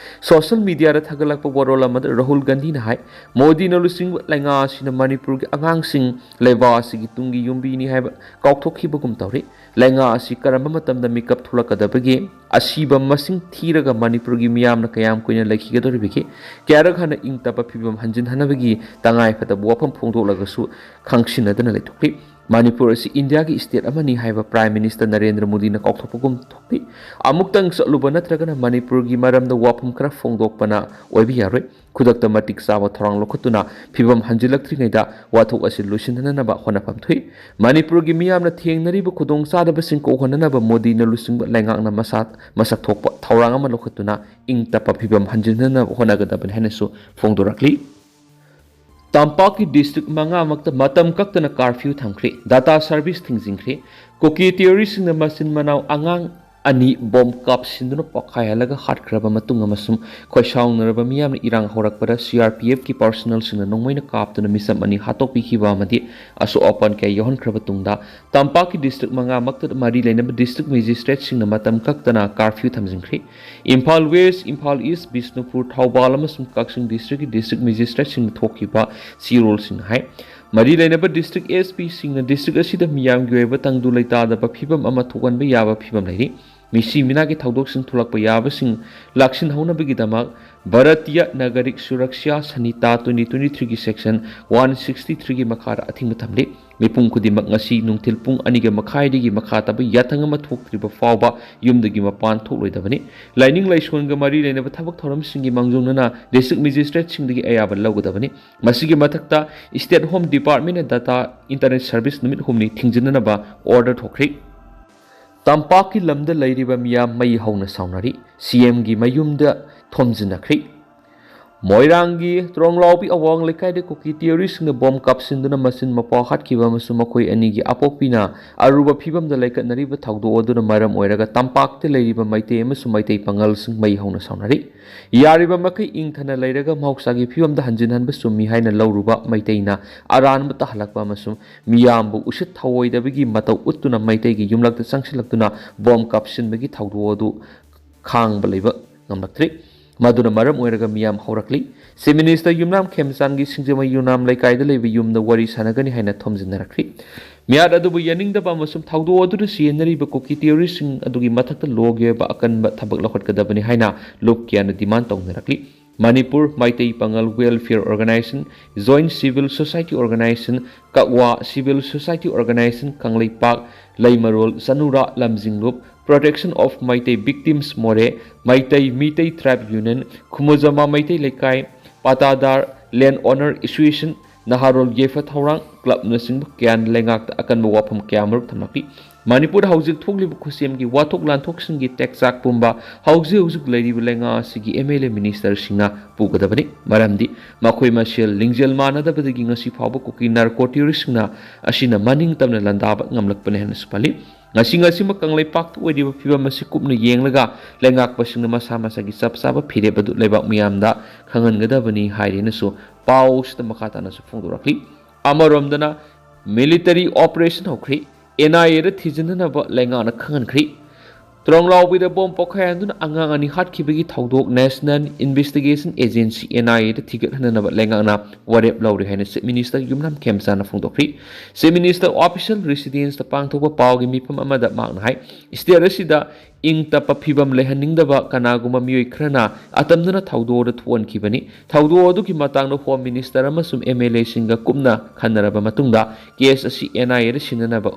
ꯁꯣꯁꯤꯌꯦꯜ ꯃꯤꯗꯤꯌꯥꯗ ꯊꯥꯒꯠꯂꯛꯄ ꯋꯥꯔꯣꯜ ꯑꯃꯗ ꯔꯥꯍꯨꯜ ꯒꯥꯟꯙꯤꯅ ꯍꯥꯏ, ꯃꯣꯗꯤꯅ ꯂꯨꯆꯤꯡꯕ ꯂꯩꯉꯥꯛ ꯑꯁꯤꯅ ꯃꯅꯤꯄꯨꯔꯒꯤ ꯑꯉꯥꯡꯁꯤꯡ ꯂꯩꯕꯥꯛ ꯑꯁꯤꯒꯤ ꯇꯨꯡꯒꯤ ꯌꯨꯝꯕꯤꯅꯤ ꯍꯥꯏꯕ ꯀꯥꯎꯊꯣꯛꯈꯤꯕꯒꯨꯝ ꯇꯧꯔꯤ꯫ ꯂꯩꯉꯥꯛ ꯑꯁꯤ ꯀꯔꯝꯕ ꯃꯇꯝꯗ ꯃꯤꯀꯞ ꯊꯣꯛꯂꯛꯀꯗꯕꯒꯦ? ꯑꯁꯤꯕ ꯃꯁꯤꯡ ꯊꯤꯔꯒ ꯃꯅꯤꯄꯨꯔꯒꯤ ꯃꯤꯌꯥꯝꯅ ꯀꯌꯥꯝ ꯀꯨꯏꯅ ꯂꯩꯈꯤꯒꯗꯧꯔꯤꯕꯒꯦ? ꯀꯌꯥꯔꯛ ꯍꯟꯅ ꯏꯪ ꯇꯞꯄ ꯐꯤꯕꯝ ꯍꯟꯖꯤꯟꯍꯟꯅꯕꯒꯤ ꯇꯉꯥꯏꯐꯗꯕ ꯋꯥꯐꯝ ꯐꯣꯡꯗꯣꯛꯂꯒꯁꯨ ꯈꯪꯁꯤꯟꯅꯗꯅ ꯂꯩꯊꯣꯛꯂꯤ꯫ ꯃꯅꯤꯄꯨꯔ ꯑꯁꯤ ꯏꯟꯗꯤꯌꯥꯒꯤ ꯁ꯭ꯇꯦꯠ ꯑꯃꯅꯤ ꯍꯥꯏꯕ ꯄ꯭ꯔꯥꯏꯝ ꯃꯤꯅꯤꯁꯇꯔ ꯅꯔꯦꯟꯗ꯭ꯔ ꯃꯣꯗꯤꯅ ꯀꯥꯎꯊꯣꯛꯄꯒꯨꯝ ꯊꯣꯛꯂꯤ꯫ ꯑꯃꯨꯛꯇꯪ ꯆꯠꯂꯨꯕ ꯅꯠꯇ꯭ꯔꯒꯅ ꯃꯅꯤꯄꯨꯔꯒꯤ ꯃꯔꯝꯗ ꯋꯥꯐꯝ ꯈꯔ ꯐꯣꯡꯗꯣꯛꯄꯅ ꯑꯣꯏꯕ ꯌꯥꯔꯣꯏ꯫ ꯈꯨꯗꯛꯇ ꯃꯇꯤꯛ ꯆꯥꯕ ꯊꯧꯔꯥꯡ ꯂꯧꯈꯠꯇꯨꯅ ꯐꯤꯕꯝ ꯍꯟꯖꯤꯜꯂꯛꯇ꯭ꯔꯤꯉꯩꯗ ꯋꯥꯊꯣꯛ ꯑꯁꯤ ꯂꯣꯏꯁꯤꯟꯅꯅꯕ ꯍꯣꯠꯅꯐꯝ ꯊꯣꯛꯏ꯫ ꯃꯅꯤꯄꯨꯔꯒꯤ ꯃꯤꯌꯥꯝꯅ ꯊꯦꯡꯅꯔꯤꯕ ꯈꯨꯗꯣꯡꯆꯥꯗꯕꯁꯤꯡ ꯀꯣꯛꯍꯟꯅꯅꯕ ꯃꯣꯗꯤꯅ ꯂꯨꯆꯤꯡꯕ ꯂꯩꯉꯥꯛꯅ ꯃꯁꯥ, ꯃꯁꯛ ꯊꯣꯛꯄ ꯊꯧꯔꯥꯡ ꯑꯃ ꯂꯧꯈꯠꯇꯨꯅ ꯏꯪ ꯇꯞꯄ ꯐꯤꯕꯝ ꯍꯟꯖꯤꯟꯅꯅꯕ ꯍꯣꯠꯅꯒꯗꯕꯅꯤ ꯍꯥꯏꯅꯁꯨ ꯐꯣꯡꯗꯣꯔꯛꯂꯤ꯫ ꯇꯝꯄꯥꯛꯀꯤ ꯗꯤꯁꯇ꯭ꯔꯤꯛ ꯃꯉꯥꯃꯛꯇ ꯃꯇꯝ ꯀꯛꯇꯅ ꯀꯥꯔꯐ꯭ꯌꯨ ꯊꯝꯈ꯭ꯔꯦ꯫ ꯗꯥꯇꯥ ꯁꯔꯚꯤꯁ ꯊꯤꯡꯖꯤꯟꯈ꯭ꯔꯦ꯫ ꯀꯨꯀꯤ ꯇꯦꯔꯣꯔꯤꯁꯁꯤꯡꯅ ꯃꯆꯤꯟ ꯃꯅꯥꯎ ꯑꯉꯥꯡ ꯑꯅꯤ ꯕꯣꯝ ꯀꯥꯞꯁꯤꯟꯗꯨꯅ ꯄꯣꯈꯥꯏꯍꯜꯂꯒ ꯍꯥꯠꯈ꯭ꯔꯕ ꯃꯇꯨꯡ ꯑꯃꯁꯨꯡ ꯈꯣꯏꯁꯥꯎꯅꯔꯕ ꯃꯤꯌꯥꯝꯅ ꯏꯔꯥꯡ ꯍꯧꯔꯛꯄꯗ ꯁꯤ ꯑꯥꯔ ꯄꯤ ꯑꯦꯐꯀꯤ ꯄꯥꯔꯁꯣꯅꯦꯜꯁꯤꯡꯅ ꯅꯣꯡꯃꯩꯅ ꯀꯥꯞꯇꯨꯅ ꯃꯤꯆꯝ ꯑꯅꯤ ꯍꯥꯠꯇꯣꯛꯄꯤꯈꯤꯕ ꯑꯃꯗꯤ ꯑꯁꯣꯛ ꯑꯄꯟ ꯀꯌꯥ ꯌꯥꯎꯍꯟꯈ꯭ꯔꯕ ꯇꯨꯡꯗ, ꯇꯝꯄꯥꯛꯀꯤ ꯗꯤꯁꯇ꯭ꯔꯤꯛ ꯃꯉꯥꯃꯛꯇꯗ ꯃꯔꯤ ꯂꯩꯅꯕ ꯗꯤꯁꯇ꯭ꯔꯤꯛ ꯃꯦꯖꯤꯁꯇ꯭ꯔꯦꯠꯁꯤꯡꯅ ꯃꯇꯝ ꯀꯛꯇꯅ ꯀꯥꯔꯐ꯭ꯌꯨ ꯊꯝꯖꯤꯟꯈ꯭ꯔꯦ꯫ ꯏꯝꯐꯥꯜ ꯋꯦꯁ, ꯏꯝꯐꯥꯜ ꯏꯁ, ꯕꯤꯁꯅꯨꯄꯨꯔ, ꯊꯧꯕꯥꯜ ꯑꯃꯁꯨꯡ ꯀꯛꯆꯤꯡ ꯗꯤꯁꯇ꯭ꯔꯤꯛꯀꯤ ꯗꯤꯁꯇ꯭ꯔꯤꯛ ꯃꯦꯖꯤꯁꯇ꯭ꯔꯦꯠꯁꯤꯡꯅ ꯊꯣꯛꯈꯤꯕ ꯆꯦꯔꯣꯜꯁꯤꯡꯅ ꯍꯥꯏ꯫ ꯃꯔꯤ ꯂꯩꯅꯕ ꯗꯤꯁꯇ꯭ꯔꯤꯛ ꯑꯦꯁ ꯄꯤꯁꯤꯡꯅ ꯗꯤꯁꯇ꯭ꯔꯤꯛ ꯑꯁꯤꯗ ꯃꯤꯌꯥꯝꯒꯤ ꯑꯣꯏꯕ ꯇꯪꯗꯨ ꯂꯩꯇꯥꯗꯕ ꯐꯤꯕꯝ ꯑꯃ ꯊꯣꯛꯍꯟꯕ ꯌꯥꯕ ꯐꯤꯕꯝ ꯂꯩꯔꯤ꯫ ꯃꯤꯁꯤ ꯃꯤꯅꯥꯒꯤ ꯊꯧꯗꯣꯛꯁꯤꯡ ꯊꯣꯛꯂꯛꯄ ꯌꯥꯕꯁꯤꯡ ꯂꯥꯛꯁꯤꯟꯍꯧꯅꯕꯒꯤꯗꯃꯛ ꯚꯥꯔꯇꯤꯌ ꯅꯥꯒꯔꯤꯛ ꯁꯨꯔꯛꯁ꯭ꯌꯥ ꯁꯟꯍꯤꯇꯥ twenty twenty-three ꯒꯤ section one sixty-three ꯒꯤ ꯃꯈꯥꯗ ꯑꯊꯤꯡꯕ ꯊꯝꯂꯤ꯫ ꯃꯤꯄꯨꯝ ꯈꯨꯗꯤꯡꯃꯛ ꯉꯁꯤ ꯅꯨꯡꯊꯤꯜ ꯄꯨꯡ ꯑꯅꯤꯒ ꯃꯈꯥꯏꯗꯒꯤ ꯃꯈꯥ ꯇꯥꯕ ꯌꯥꯊꯪ ꯑꯃ ꯊꯣꯛꯇ꯭ꯔꯤꯕ ꯐꯥꯎꯕ ꯌꯨꯝꯗꯒꯤ ꯃꯄꯥꯟ ꯊꯣꯛꯂꯣꯏꯗꯕꯅꯤ꯫ ꯂꯥꯏꯅꯤꯡ ꯂꯥꯏꯁꯣꯟꯒ ꯃꯔꯤ ꯂꯩꯅꯕ ꯊꯕꯛ ꯊꯧꯔꯝꯁꯤꯡꯒꯤ ꯃꯥꯡꯖꯧꯅꯅ district magistrate ꯁꯤꯡꯗꯒꯤ ꯑꯌꯥꯕ ꯂꯧꯒꯗꯕꯅꯤ꯫ ꯃꯁꯤꯒꯤ ꯃꯊꯛꯇ State Home Department ꯅ data internet service ꯅꯨꯃꯤꯠ ꯍꯨꯝꯅꯤ ꯊꯤꯡꯖꯤꯟꯅꯅꯕ order ꯊꯣꯛꯈ꯭ꯔꯤ꯫ ꯇꯝꯄꯥꯛꯀꯤ ꯂꯝꯗ ꯂꯩꯔꯤꯕ ꯃꯤꯌꯥꯝ ꯃꯩ ꯍꯧꯅ ꯁꯥꯎꯅꯔꯤ꯫ ꯁꯤ ꯑꯦꯝꯒꯤ ꯃꯌꯨꯝꯗ ꯊꯣꯝꯖꯤꯟꯅꯈ꯭ꯔꯤ꯫ ꯃꯣꯏꯔꯥꯡꯒꯤ ꯇ꯭ꯔꯣꯡꯂꯥꯎꯕꯤ ꯑꯋꯥꯡ ꯂꯩꯀꯥꯏꯗ ꯀꯨꯀꯤ terrorist ꯁꯤꯡꯅ bomb ꯀꯥꯞꯁꯤꯟꯗꯨꯅ ꯃꯆꯤꯟ ꯃꯄꯥ ꯍꯥꯠꯈꯤꯕ ꯑꯃꯁꯨꯡ ꯃꯈꯣꯏ ꯑꯅꯤꯒꯤ ꯑꯄꯣꯛꯄꯤꯅ ꯑꯔꯨꯕ ꯐꯤꯕꯝꯗ ꯂꯩꯈꯠꯅꯔꯤꯕ ꯊꯧꯗꯣꯛ ꯑꯗꯨꯅ ꯃꯔꯝ ꯑꯣꯏꯔꯒ ꯇꯝꯄꯥꯛꯇ ꯂꯩꯔꯤꯕ ꯃꯩꯇꯩ ꯑꯃꯁꯨꯡ ꯃꯩꯇꯩ ꯄꯥꯉꯜꯁꯤꯡ ꯃꯩ ꯍꯧꯅ ꯁꯥꯎꯅꯔꯤ꯫ ꯌꯥꯔꯤꯕ ꯃꯈꯩ ꯏꯪꯊꯅ ꯂꯩꯔꯒ ꯃꯍꯧꯁꯥꯒꯤ ꯐꯤꯕꯝꯗ ꯍꯟꯖꯤꯟꯍꯟꯕ ꯆꯨꯝꯃꯤ ꯍꯥꯏꯅ ꯂꯧꯔꯨꯕ ꯃꯩꯇꯩꯅ ꯑꯔꯥꯟꯕ ꯇꯥꯍꯜꯂꯛꯄ ꯑꯃꯁꯨꯡ ꯃꯤꯌꯥꯝꯕꯨ ꯎꯁꯤꯠ ꯊꯑꯣꯏꯗꯕꯒꯤ ꯃꯇꯧ ꯎꯠꯇꯨꯅ ꯃꯩꯇꯩꯒꯤ ꯌꯨꯝꯂꯛꯇ ꯆꯪꯁꯤꯜꯂꯛꯇꯨꯅ bomb ꯀꯥꯞꯁꯤꯟꯕꯒꯤ ꯊꯧꯗꯣꯛ ꯑꯗꯨ ꯈꯥꯡꯕ ꯂꯩꯕ ꯉꯝꯂꯛꯇ꯭ꯔꯤ꯫ ꯃꯗꯨꯅ ꯃꯔꯝ ꯑꯣꯏꯔꯒ ꯃꯤꯌꯥꯝ ꯍꯧꯔꯛꯂꯤ꯫ Chief Minister ꯌꯨꯝꯅꯥꯝ ꯈꯦꯝꯆꯥꯟꯒꯤ ꯁꯤꯡꯖꯃꯩ ꯌꯨꯝꯅꯥꯝ ꯂꯩꯀꯥꯏꯗ ꯂꯩꯕ ꯌꯨꯝꯗ ꯋꯥꯔꯤ ꯁꯥꯟꯅꯒꯅꯤ ꯍꯥꯏꯅ ꯊꯣꯝꯖꯤꯟꯅꯔꯛꯈꯤ꯫ ꯃꯤꯍꯥꯠ ꯑꯗꯨꯕꯨ ꯌꯥꯅꯤꯡꯗꯕ ꯑꯃꯁꯨꯡ ꯊꯧꯗꯣꯛ ꯑꯗꯨꯗ ꯆꯦꯟꯅꯔꯤꯕ ꯀꯨꯀꯤ terrorist ꯁꯤꯡ ꯑꯗꯨꯒꯤ ꯃꯊꯛꯇ ꯂꯣꯒꯤ ꯑꯣꯏꯕ ꯑꯀꯟꯕ ꯊꯕꯛ ꯂꯧꯈꯠꯀꯗꯕꯅꯤ ꯍꯥꯏꯅ ꯂꯨꯞ ꯀꯌꯥꯅ demand ꯇꯧꯅꯔꯛꯂꯤ꯫ Manipur Meitei Pangal Welfare Organisation, Joint Civil Society Organisation, Kakwa Civil Society Organisation, Kangleipak, ꯂꯩꯃꯔꯣꯜ, ꯆꯅꯨꯔꯥ, ꯂꯝꯖꯤꯡꯂꯨꯞ, Protection of Meitei Victims ꯃꯣꯔꯦ, ꯃꯩꯇꯩ ꯃꯤꯇꯩ Tribe Union, ꯈꯨꯃꯨꯖꯃꯥ ꯃꯩꯇꯩ ꯂꯩꯀꯥꯏ, ꯄꯥꯇꯥꯗꯥꯔ Land Owner Association, ꯅꯍꯥꯔꯣꯜ ꯌꯥꯏꯐ ꯊꯧꯔꯥꯡ ꯀ꯭ꯂꯕꯅꯆꯤꯡꯕ ꯀꯌꯥꯅ ꯂꯩꯉꯥꯛꯇ ꯑꯀꯟꯕ ꯋꯥꯐꯝ ꯀꯌꯥ ꯃꯔꯨꯝ ꯊꯝꯂꯛꯂꯤ꯫ ꯃꯅꯤꯄꯨꯔꯗ ꯍꯧꯖꯤꯛ ꯊꯣꯛꯂꯤꯕ ꯈꯨꯠꯁꯦꯝꯒꯤ ꯋꯥꯊꯣꯛ ꯂꯥꯟꯊꯣꯛꯁꯤꯡꯒꯤ ꯇꯦꯛꯆꯥꯛ ꯄꯨꯝꯕ ꯍꯧꯖꯤꯛ ꯍꯧꯖꯤꯛ ꯂꯩꯔꯤꯕ ꯂꯩꯉꯥꯛ ꯑꯁꯤꯒꯤ M L A minister ꯁꯤꯡꯅ ꯄꯨꯒꯗꯕꯅꯤ꯫ ꯃꯔꯝꯗꯤ ꯃꯈꯣꯏ ꯃꯁꯦꯜ ꯂꯤꯡꯖꯦꯜ ꯃꯥꯟꯅꯗꯕꯗꯒꯤ ꯉꯁꯤ ꯐꯥꯎꯕ ꯀꯨꯀꯤ narco terrorist ꯁꯤꯡꯅ ꯑꯁꯤꯅ ꯃꯅꯤꯡ ꯇꯝꯅ ꯂꯥꯟꯗꯥꯕ ꯉꯝꯂꯛꯄꯅꯤ ꯍꯥꯏꯅꯁꯨ ꯄꯜꯂꯤ꯫ ꯉꯁꯤ ꯉꯁꯤꯃꯛ ꯀꯪꯂꯩꯄꯥꯛꯇ ꯑꯣꯏꯔꯤꯕ ꯐꯤꯕꯝ ꯑꯁꯤ ꯀꯨꯞꯅ ꯌꯦꯡꯂꯒ ꯂꯩꯉꯥꯛꯄꯁꯤꯡꯅ ꯃꯁꯥ ꯃꯁꯥꯒꯤ ꯆꯞ ꯆꯥꯕ ꯐꯤꯔꯦꯞ ꯑꯗꯨ ꯂꯩꯕꯥꯛ ꯃꯤꯌꯥꯝꯗ ꯈꯪꯍꯟꯒꯗꯕꯅꯤ ꯍꯥꯏꯔꯦꯅꯁꯨ ꯄꯥꯎꯁꯤꯗ ꯃꯈꯥ ꯇꯥꯅꯁꯨ ꯐꯣꯡꯗꯣꯔꯛꯂꯤ꯫ ꯑꯃꯔꯣꯝꯗꯅ military operation ꯍꯧꯈ꯭ꯔꯤ꯫ N I A ꯗ ꯊꯤꯖꯤꯟꯅꯅꯕ ꯂꯩꯉꯥꯛꯅ ꯈꯪꯍꯟꯈ꯭ꯔꯤ꯫ ꯇ꯭ꯔꯣꯡꯂꯥꯎꯕꯤꯗ ꯕꯣꯝ ꯄꯣꯈꯥꯏꯍꯟꯗꯨꯅ ꯑꯉꯥꯡ ꯑꯅꯤ ꯍꯥꯠꯈꯤꯕꯒꯤ ꯊꯧꯗꯣꯛ National Investigation Agency, N I A ꯗ ꯊꯤꯒꯠꯍꯟꯅꯅꯕ ꯂꯩꯉꯥꯛꯅ ꯋꯥꯔꯦꯞ ꯂꯧꯔꯦ ꯍꯥꯏꯅ Chief Minister ꯌꯨꯝꯅꯥꯝ ꯈꯦꯝꯆꯥꯅ ꯐꯣꯡꯗꯣꯛꯈ꯭ꯔꯤ꯫ Chief Minister Official Residence ꯇ ꯄꯥꯡꯊꯣꯛꯄ ꯄꯥꯎꯒꯤ ꯃꯤꯐꯝ ꯑꯃꯗ ꯃꯍꯥꯛꯅ ꯍꯥꯏ, state ꯑꯁꯤꯗ ꯏꯪ ꯇꯞꯄ ꯐꯤꯕꯝ ꯂꯩꯍꯟꯅꯤꯡꯗꯕ ꯀꯅꯥꯒꯨꯝꯕ ꯃꯤꯑꯣꯏ ꯈꯔꯅ ꯑꯇꯝꯅꯅ ꯊꯧꯗꯣꯛ ꯑꯗꯨ ꯊꯣꯛꯍꯟꯈꯤꯕꯅꯤ꯫ ꯊꯧꯗꯣꯛ ꯑꯗꯨꯒꯤ ꯃꯇꯥꯡꯗ Home Minister ꯑꯃꯁꯨꯡ M L A ꯁꯤꯡꯒ ꯀꯨꯞꯅ ꯈꯟꯅꯔꯕ ꯃꯇꯨꯡꯗ case ꯑꯁꯤ N I A ꯗ ꯁꯤꯟꯅꯅꯕ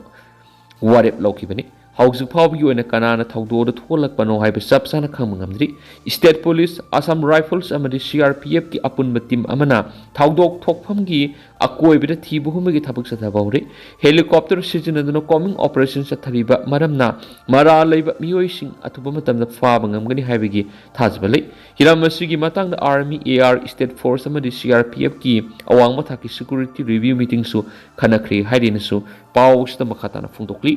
ꯋꯥꯔꯦꯞ ꯂꯧꯈꯤꯕꯅꯤ꯫ ꯍꯧꯖꯤꯛ ꯐꯥꯎꯕꯒꯤ ꯑꯣꯏꯅ ꯀꯅꯥꯅ ꯊꯧꯗꯣꯛ ꯑꯗꯨ ꯊꯣꯛꯍꯜꯂꯛꯄꯅꯣ ꯍꯥꯏꯕ ꯆꯞ ꯆꯥꯅ ꯈꯪꯕ ꯉꯝꯗ꯭ꯔꯤ꯫ State Police, Assam Rifles ꯑꯃꯗꯤ C R P F ꯀꯤ ꯑꯄꯨꯟꯕ team ꯑꯃꯅ ꯊꯧꯗꯣꯛ ꯊꯣꯛꯐꯝꯒꯤ ꯑꯀꯣꯏꯕꯗ ꯊꯤꯕ ꯍꯨꯝꯕꯒꯤ ꯊꯕꯛ ꯆꯠꯊꯕ ꯍꯧꯔꯦ꯫ Helicopter ꯁꯤꯖꯤꯟꯅꯗꯨꯅ combing operation ꯆꯠꯊꯔꯤꯕ ꯃꯔꯝꯅ ꯃꯔꯥꯜ ꯂꯩꯕ ꯃꯤꯑꯣꯏꯁꯤꯡ ꯑꯊꯨꯕ ꯃꯇꯝꯗ ꯐꯥꯕ ꯉꯝꯒꯅꯤ ꯍꯥꯏꯕꯒꯤ ꯊꯥꯖꯕ ꯂꯩ꯫ ꯍꯤꯔꯝ ꯑꯁꯤꯒꯤ ꯃꯇꯥꯡꯗ Army, A R, State Force ꯑꯃꯗꯤ C R P F ꯀꯤ ꯑꯋꯥꯡꯕ ꯊꯥꯛꯀꯤ security review meeting ꯁꯨ ꯈꯟꯅꯈ꯭ꯔꯦ ꯍꯥꯏꯔꯤꯅꯁꯨ ꯄꯥꯎ ꯑꯁꯤꯗ ꯃꯈꯥ ꯇꯥꯅ ꯐꯣꯡꯗꯣꯛꯂꯤ꯫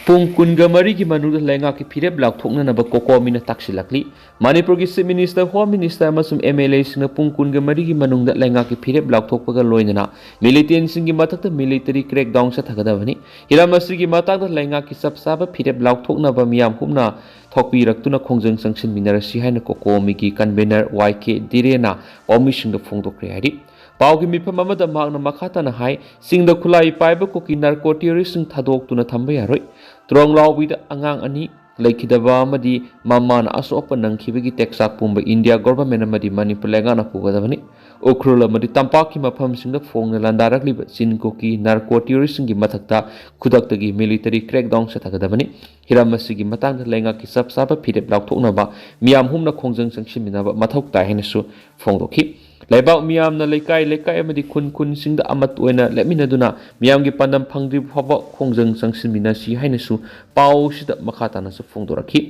ꯄꯨꯡ ꯀꯨꯟꯒ ꯃꯔꯤꯒꯤ ꯃꯅꯨꯡꯗ ꯂꯩꯉꯥꯛꯀꯤ ꯐꯤꯔꯦꯞ ꯂꯥꯎꯊꯣꯛꯅꯅꯕ COCOMI ꯅ ꯇꯥꯛꯁꯤꯜꯂꯛꯂꯤ꯫ ꯃꯅꯤꯄꯨꯔꯒꯤ Chief Minister, Home Minister ꯑꯃꯁꯨꯡ M L A ꯁꯤꯡꯅ ꯄꯨꯡ ꯀꯨꯟꯒ ꯃꯔꯤꯒꯤ ꯃꯅꯨꯡꯗ ꯂꯩꯉꯥꯛꯀꯤ ꯐꯤꯔꯦꯞ ꯂꯥꯎꯊꯣꯛꯄꯒ ꯂꯣꯏꯅꯅ militant ꯁꯤꯡꯒꯤ ꯃꯊꯛꯇ military crackdown ꯆꯠꯊꯒꯗꯕꯅꯤ꯫ ꯍꯤꯔꯝ ꯑꯁꯤꯒꯤ ꯃꯇꯥꯡꯗ ꯂꯩꯉꯥꯛꯀꯤ ꯆꯞ ꯆꯥꯕ ꯐꯤꯔꯦꯞ ꯂꯥꯎꯊꯣꯛꯅꯕ ꯃꯤꯌꯥꯝ ꯍꯨꯞꯅ ꯊꯣꯛꯄꯤꯔꯛꯇꯨꯅ ꯈꯣꯡꯖꯪ ꯆꯪꯁꯤꯟꯃꯤꯟꯅꯔꯁꯤ ꯍꯥꯏꯅ COCOMI ꯒꯤ convener Y K ꯙꯤꯔꯦꯟꯅ ꯄꯥꯎꯃꯤꯁꯤꯡꯗ ꯐꯣꯡꯗꯣꯛꯈ꯭ꯔꯦ ꯍꯥꯏꯔꯤ꯫ ꯄꯥꯎꯒꯤ ꯃꯤꯐꯝ ꯑꯃꯗ ꯃꯍꯥꯛꯅ ꯃꯈꯥ ꯇꯥꯅ ꯍꯥꯏ, ꯆꯤꯡꯗ ꯈꯨꯠꯂꯥꯏ ꯄꯥꯏꯕ ꯀꯨꯀꯤ narco terrorist ꯁꯤꯡ ꯊꯥꯗꯣꯛꯇꯨꯅ ꯊꯝꯕ ꯌꯥꯔꯣꯏ꯫ ꯇ꯭ꯔꯣꯡꯂꯥꯎꯕꯤꯗ ꯑꯉꯥꯡ ꯑꯅꯤ ꯂꯩꯈꯤꯗꯕ ꯑꯃꯗꯤ ꯃꯃꯥꯅ ꯑꯁꯣꯛ ꯑꯄꯟ ꯅꯪꯈꯤꯕꯒꯤ ꯇꯦꯛꯆꯥꯛ ꯄꯨꯝꯕ India government ꯑꯃꯗꯤ ꯃꯅꯤꯄꯨꯔ ꯂꯩꯉꯥꯛꯅ ꯄꯨꯒꯗꯕꯅꯤ꯫ ꯎꯈ꯭ꯔꯨꯜ ꯑꯃꯗꯤ ꯇꯝꯄꯥꯛꯀꯤ ꯃꯐꯝꯁꯤꯡꯗ ꯐꯣꯡꯅ ꯂꯥꯟꯗꯥꯔꯛꯂꯤꯕ ꯆꯤꯡ ꯀꯨꯀꯤ narco terrorist ꯁꯤꯡꯒꯤ ꯃꯊꯛꯇ ꯈꯨꯗꯛꯇꯒꯤ military crackdown ꯆꯠꯊꯒꯗꯕꯅꯤ꯫ ꯍꯤꯔꯝ ꯑꯁꯤꯒꯤ ꯃꯇꯥꯡꯗ ꯂꯩꯉꯥꯛꯀꯤ ꯆꯞ ꯆꯥꯕ ꯐꯤꯔꯦꯞ ꯂꯥꯎꯊꯣꯛꯅꯕ ꯃꯤꯌꯥꯝ ꯍꯨꯝꯅ ꯈꯣꯡꯖꯪ ꯆꯪꯁꯤꯟꯃꯤꯟꯅꯕ ꯃꯊꯧ ꯇꯥꯏ ꯍꯥꯏꯅꯁꯨ ꯐꯣꯡꯗꯣꯛꯈꯤ꯫ ꯂꯩꯕꯥꯛ ꯃꯤꯌꯥꯝꯅ ꯂꯩꯀꯥꯏ ꯂꯩꯀꯥꯏ ꯑꯃꯗꯤ ꯈꯨꯟ ꯈꯨꯟꯁꯤꯡꯗ ꯑꯃꯠꯇ ꯑꯣꯏꯅ ꯂꯦꯞꯃꯤꯟꯅꯗꯨꯅ ꯃꯤꯌꯥꯝꯒꯤ ꯄꯥꯟꯗꯝ ꯐꯪꯗ꯭ꯔꯤꯕ ꯐꯥꯎꯕ ꯈꯣꯡꯖꯪ ꯆꯪꯁꯤꯟꯃꯤꯟꯅꯁꯤ ꯍꯥꯏꯅꯁꯨ ꯄꯥꯎ ꯑꯁꯤꯗ ꯃꯈꯥ ꯇꯥꯅꯁꯨ ꯐꯣꯡꯗꯣꯔꯛꯈꯤ꯫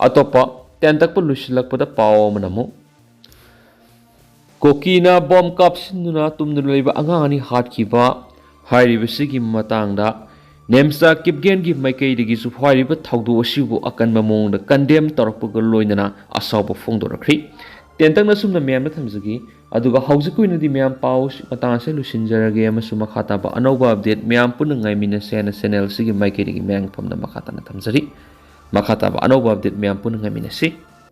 ꯑꯇꯣꯞꯄ ꯇꯦꯟꯇꯛꯄ ꯂꯣꯏꯁꯤꯜꯂꯛꯄꯗ ꯄꯥꯎ ꯑꯃꯅ ꯑꯃꯨꯛ ꯀꯨꯀꯤꯅ ꯕꯣꯝ ꯀꯥꯞꯁꯤꯟꯗꯨꯅ ꯇꯨꯝꯗꯨꯅ ꯂꯩꯕ ꯑꯉꯥꯡ ꯑꯅꯤ ꯍꯥꯠꯈꯤꯕ ꯍꯥꯏꯔꯤꯕꯁꯤꯒꯤ ꯃꯇꯥꯡꯗ ꯅꯦꯝꯆꯥ ꯀꯤꯞꯒꯦꯟꯒꯤ ꯃꯥꯏꯀꯩꯗꯒꯤꯁꯨ ꯍꯥꯏꯔꯤꯕ ꯊꯧꯗꯣꯛ ꯑꯁꯤꯕꯨ ꯑꯀꯟꯕ ꯃꯑꯣꯡꯗ condemn ꯇꯧꯔꯛꯄꯒ ꯂꯣꯏꯅꯅ ꯑꯁꯥꯎꯕ ꯐꯣꯡꯗꯣꯔꯛꯈ꯭ꯔꯤ꯫ ꯇꯦꯟꯇꯛꯅ ꯁꯨꯝꯅ ꯃꯌꯥꯝꯗ ꯊꯝꯖꯒꯦ꯫ ꯑꯗꯨꯒ ꯍꯧꯖꯤꯛꯀꯤ ꯑꯣꯏꯅꯗꯤ ꯃꯌꯥꯝ ꯄꯥꯎ ꯃꯇꯥꯡ ꯑꯁꯤꯗ ꯂꯣꯏꯁꯤꯟꯖꯔꯒꯦ ꯑꯃꯁꯨꯡ ꯃꯈꯥ ꯇꯥꯕ ꯑꯅꯧꯕ update ꯃꯌꯥꯝ ꯄꯨꯟꯅ ꯉꯥꯏꯃꯤꯟꯅꯁꯦ ꯍꯥꯏꯅ channel ꯑꯁꯤꯒꯤ ꯃꯥꯏꯀꯩꯗꯒꯤ ꯃꯌꯥꯝꯒꯤ ꯐꯝꯗ ꯃꯈꯥ ꯇꯥꯅ ꯊꯝꯖꯔꯤ꯫ ꯃꯈꯥ ꯇꯥꯕ ꯑꯅꯧꯕ ꯑꯞꯗꯦꯠ ꯃꯌꯥꯝ ꯄꯨꯟꯅ ꯉꯥꯏꯃꯤꯟꯅꯁꯤ꯫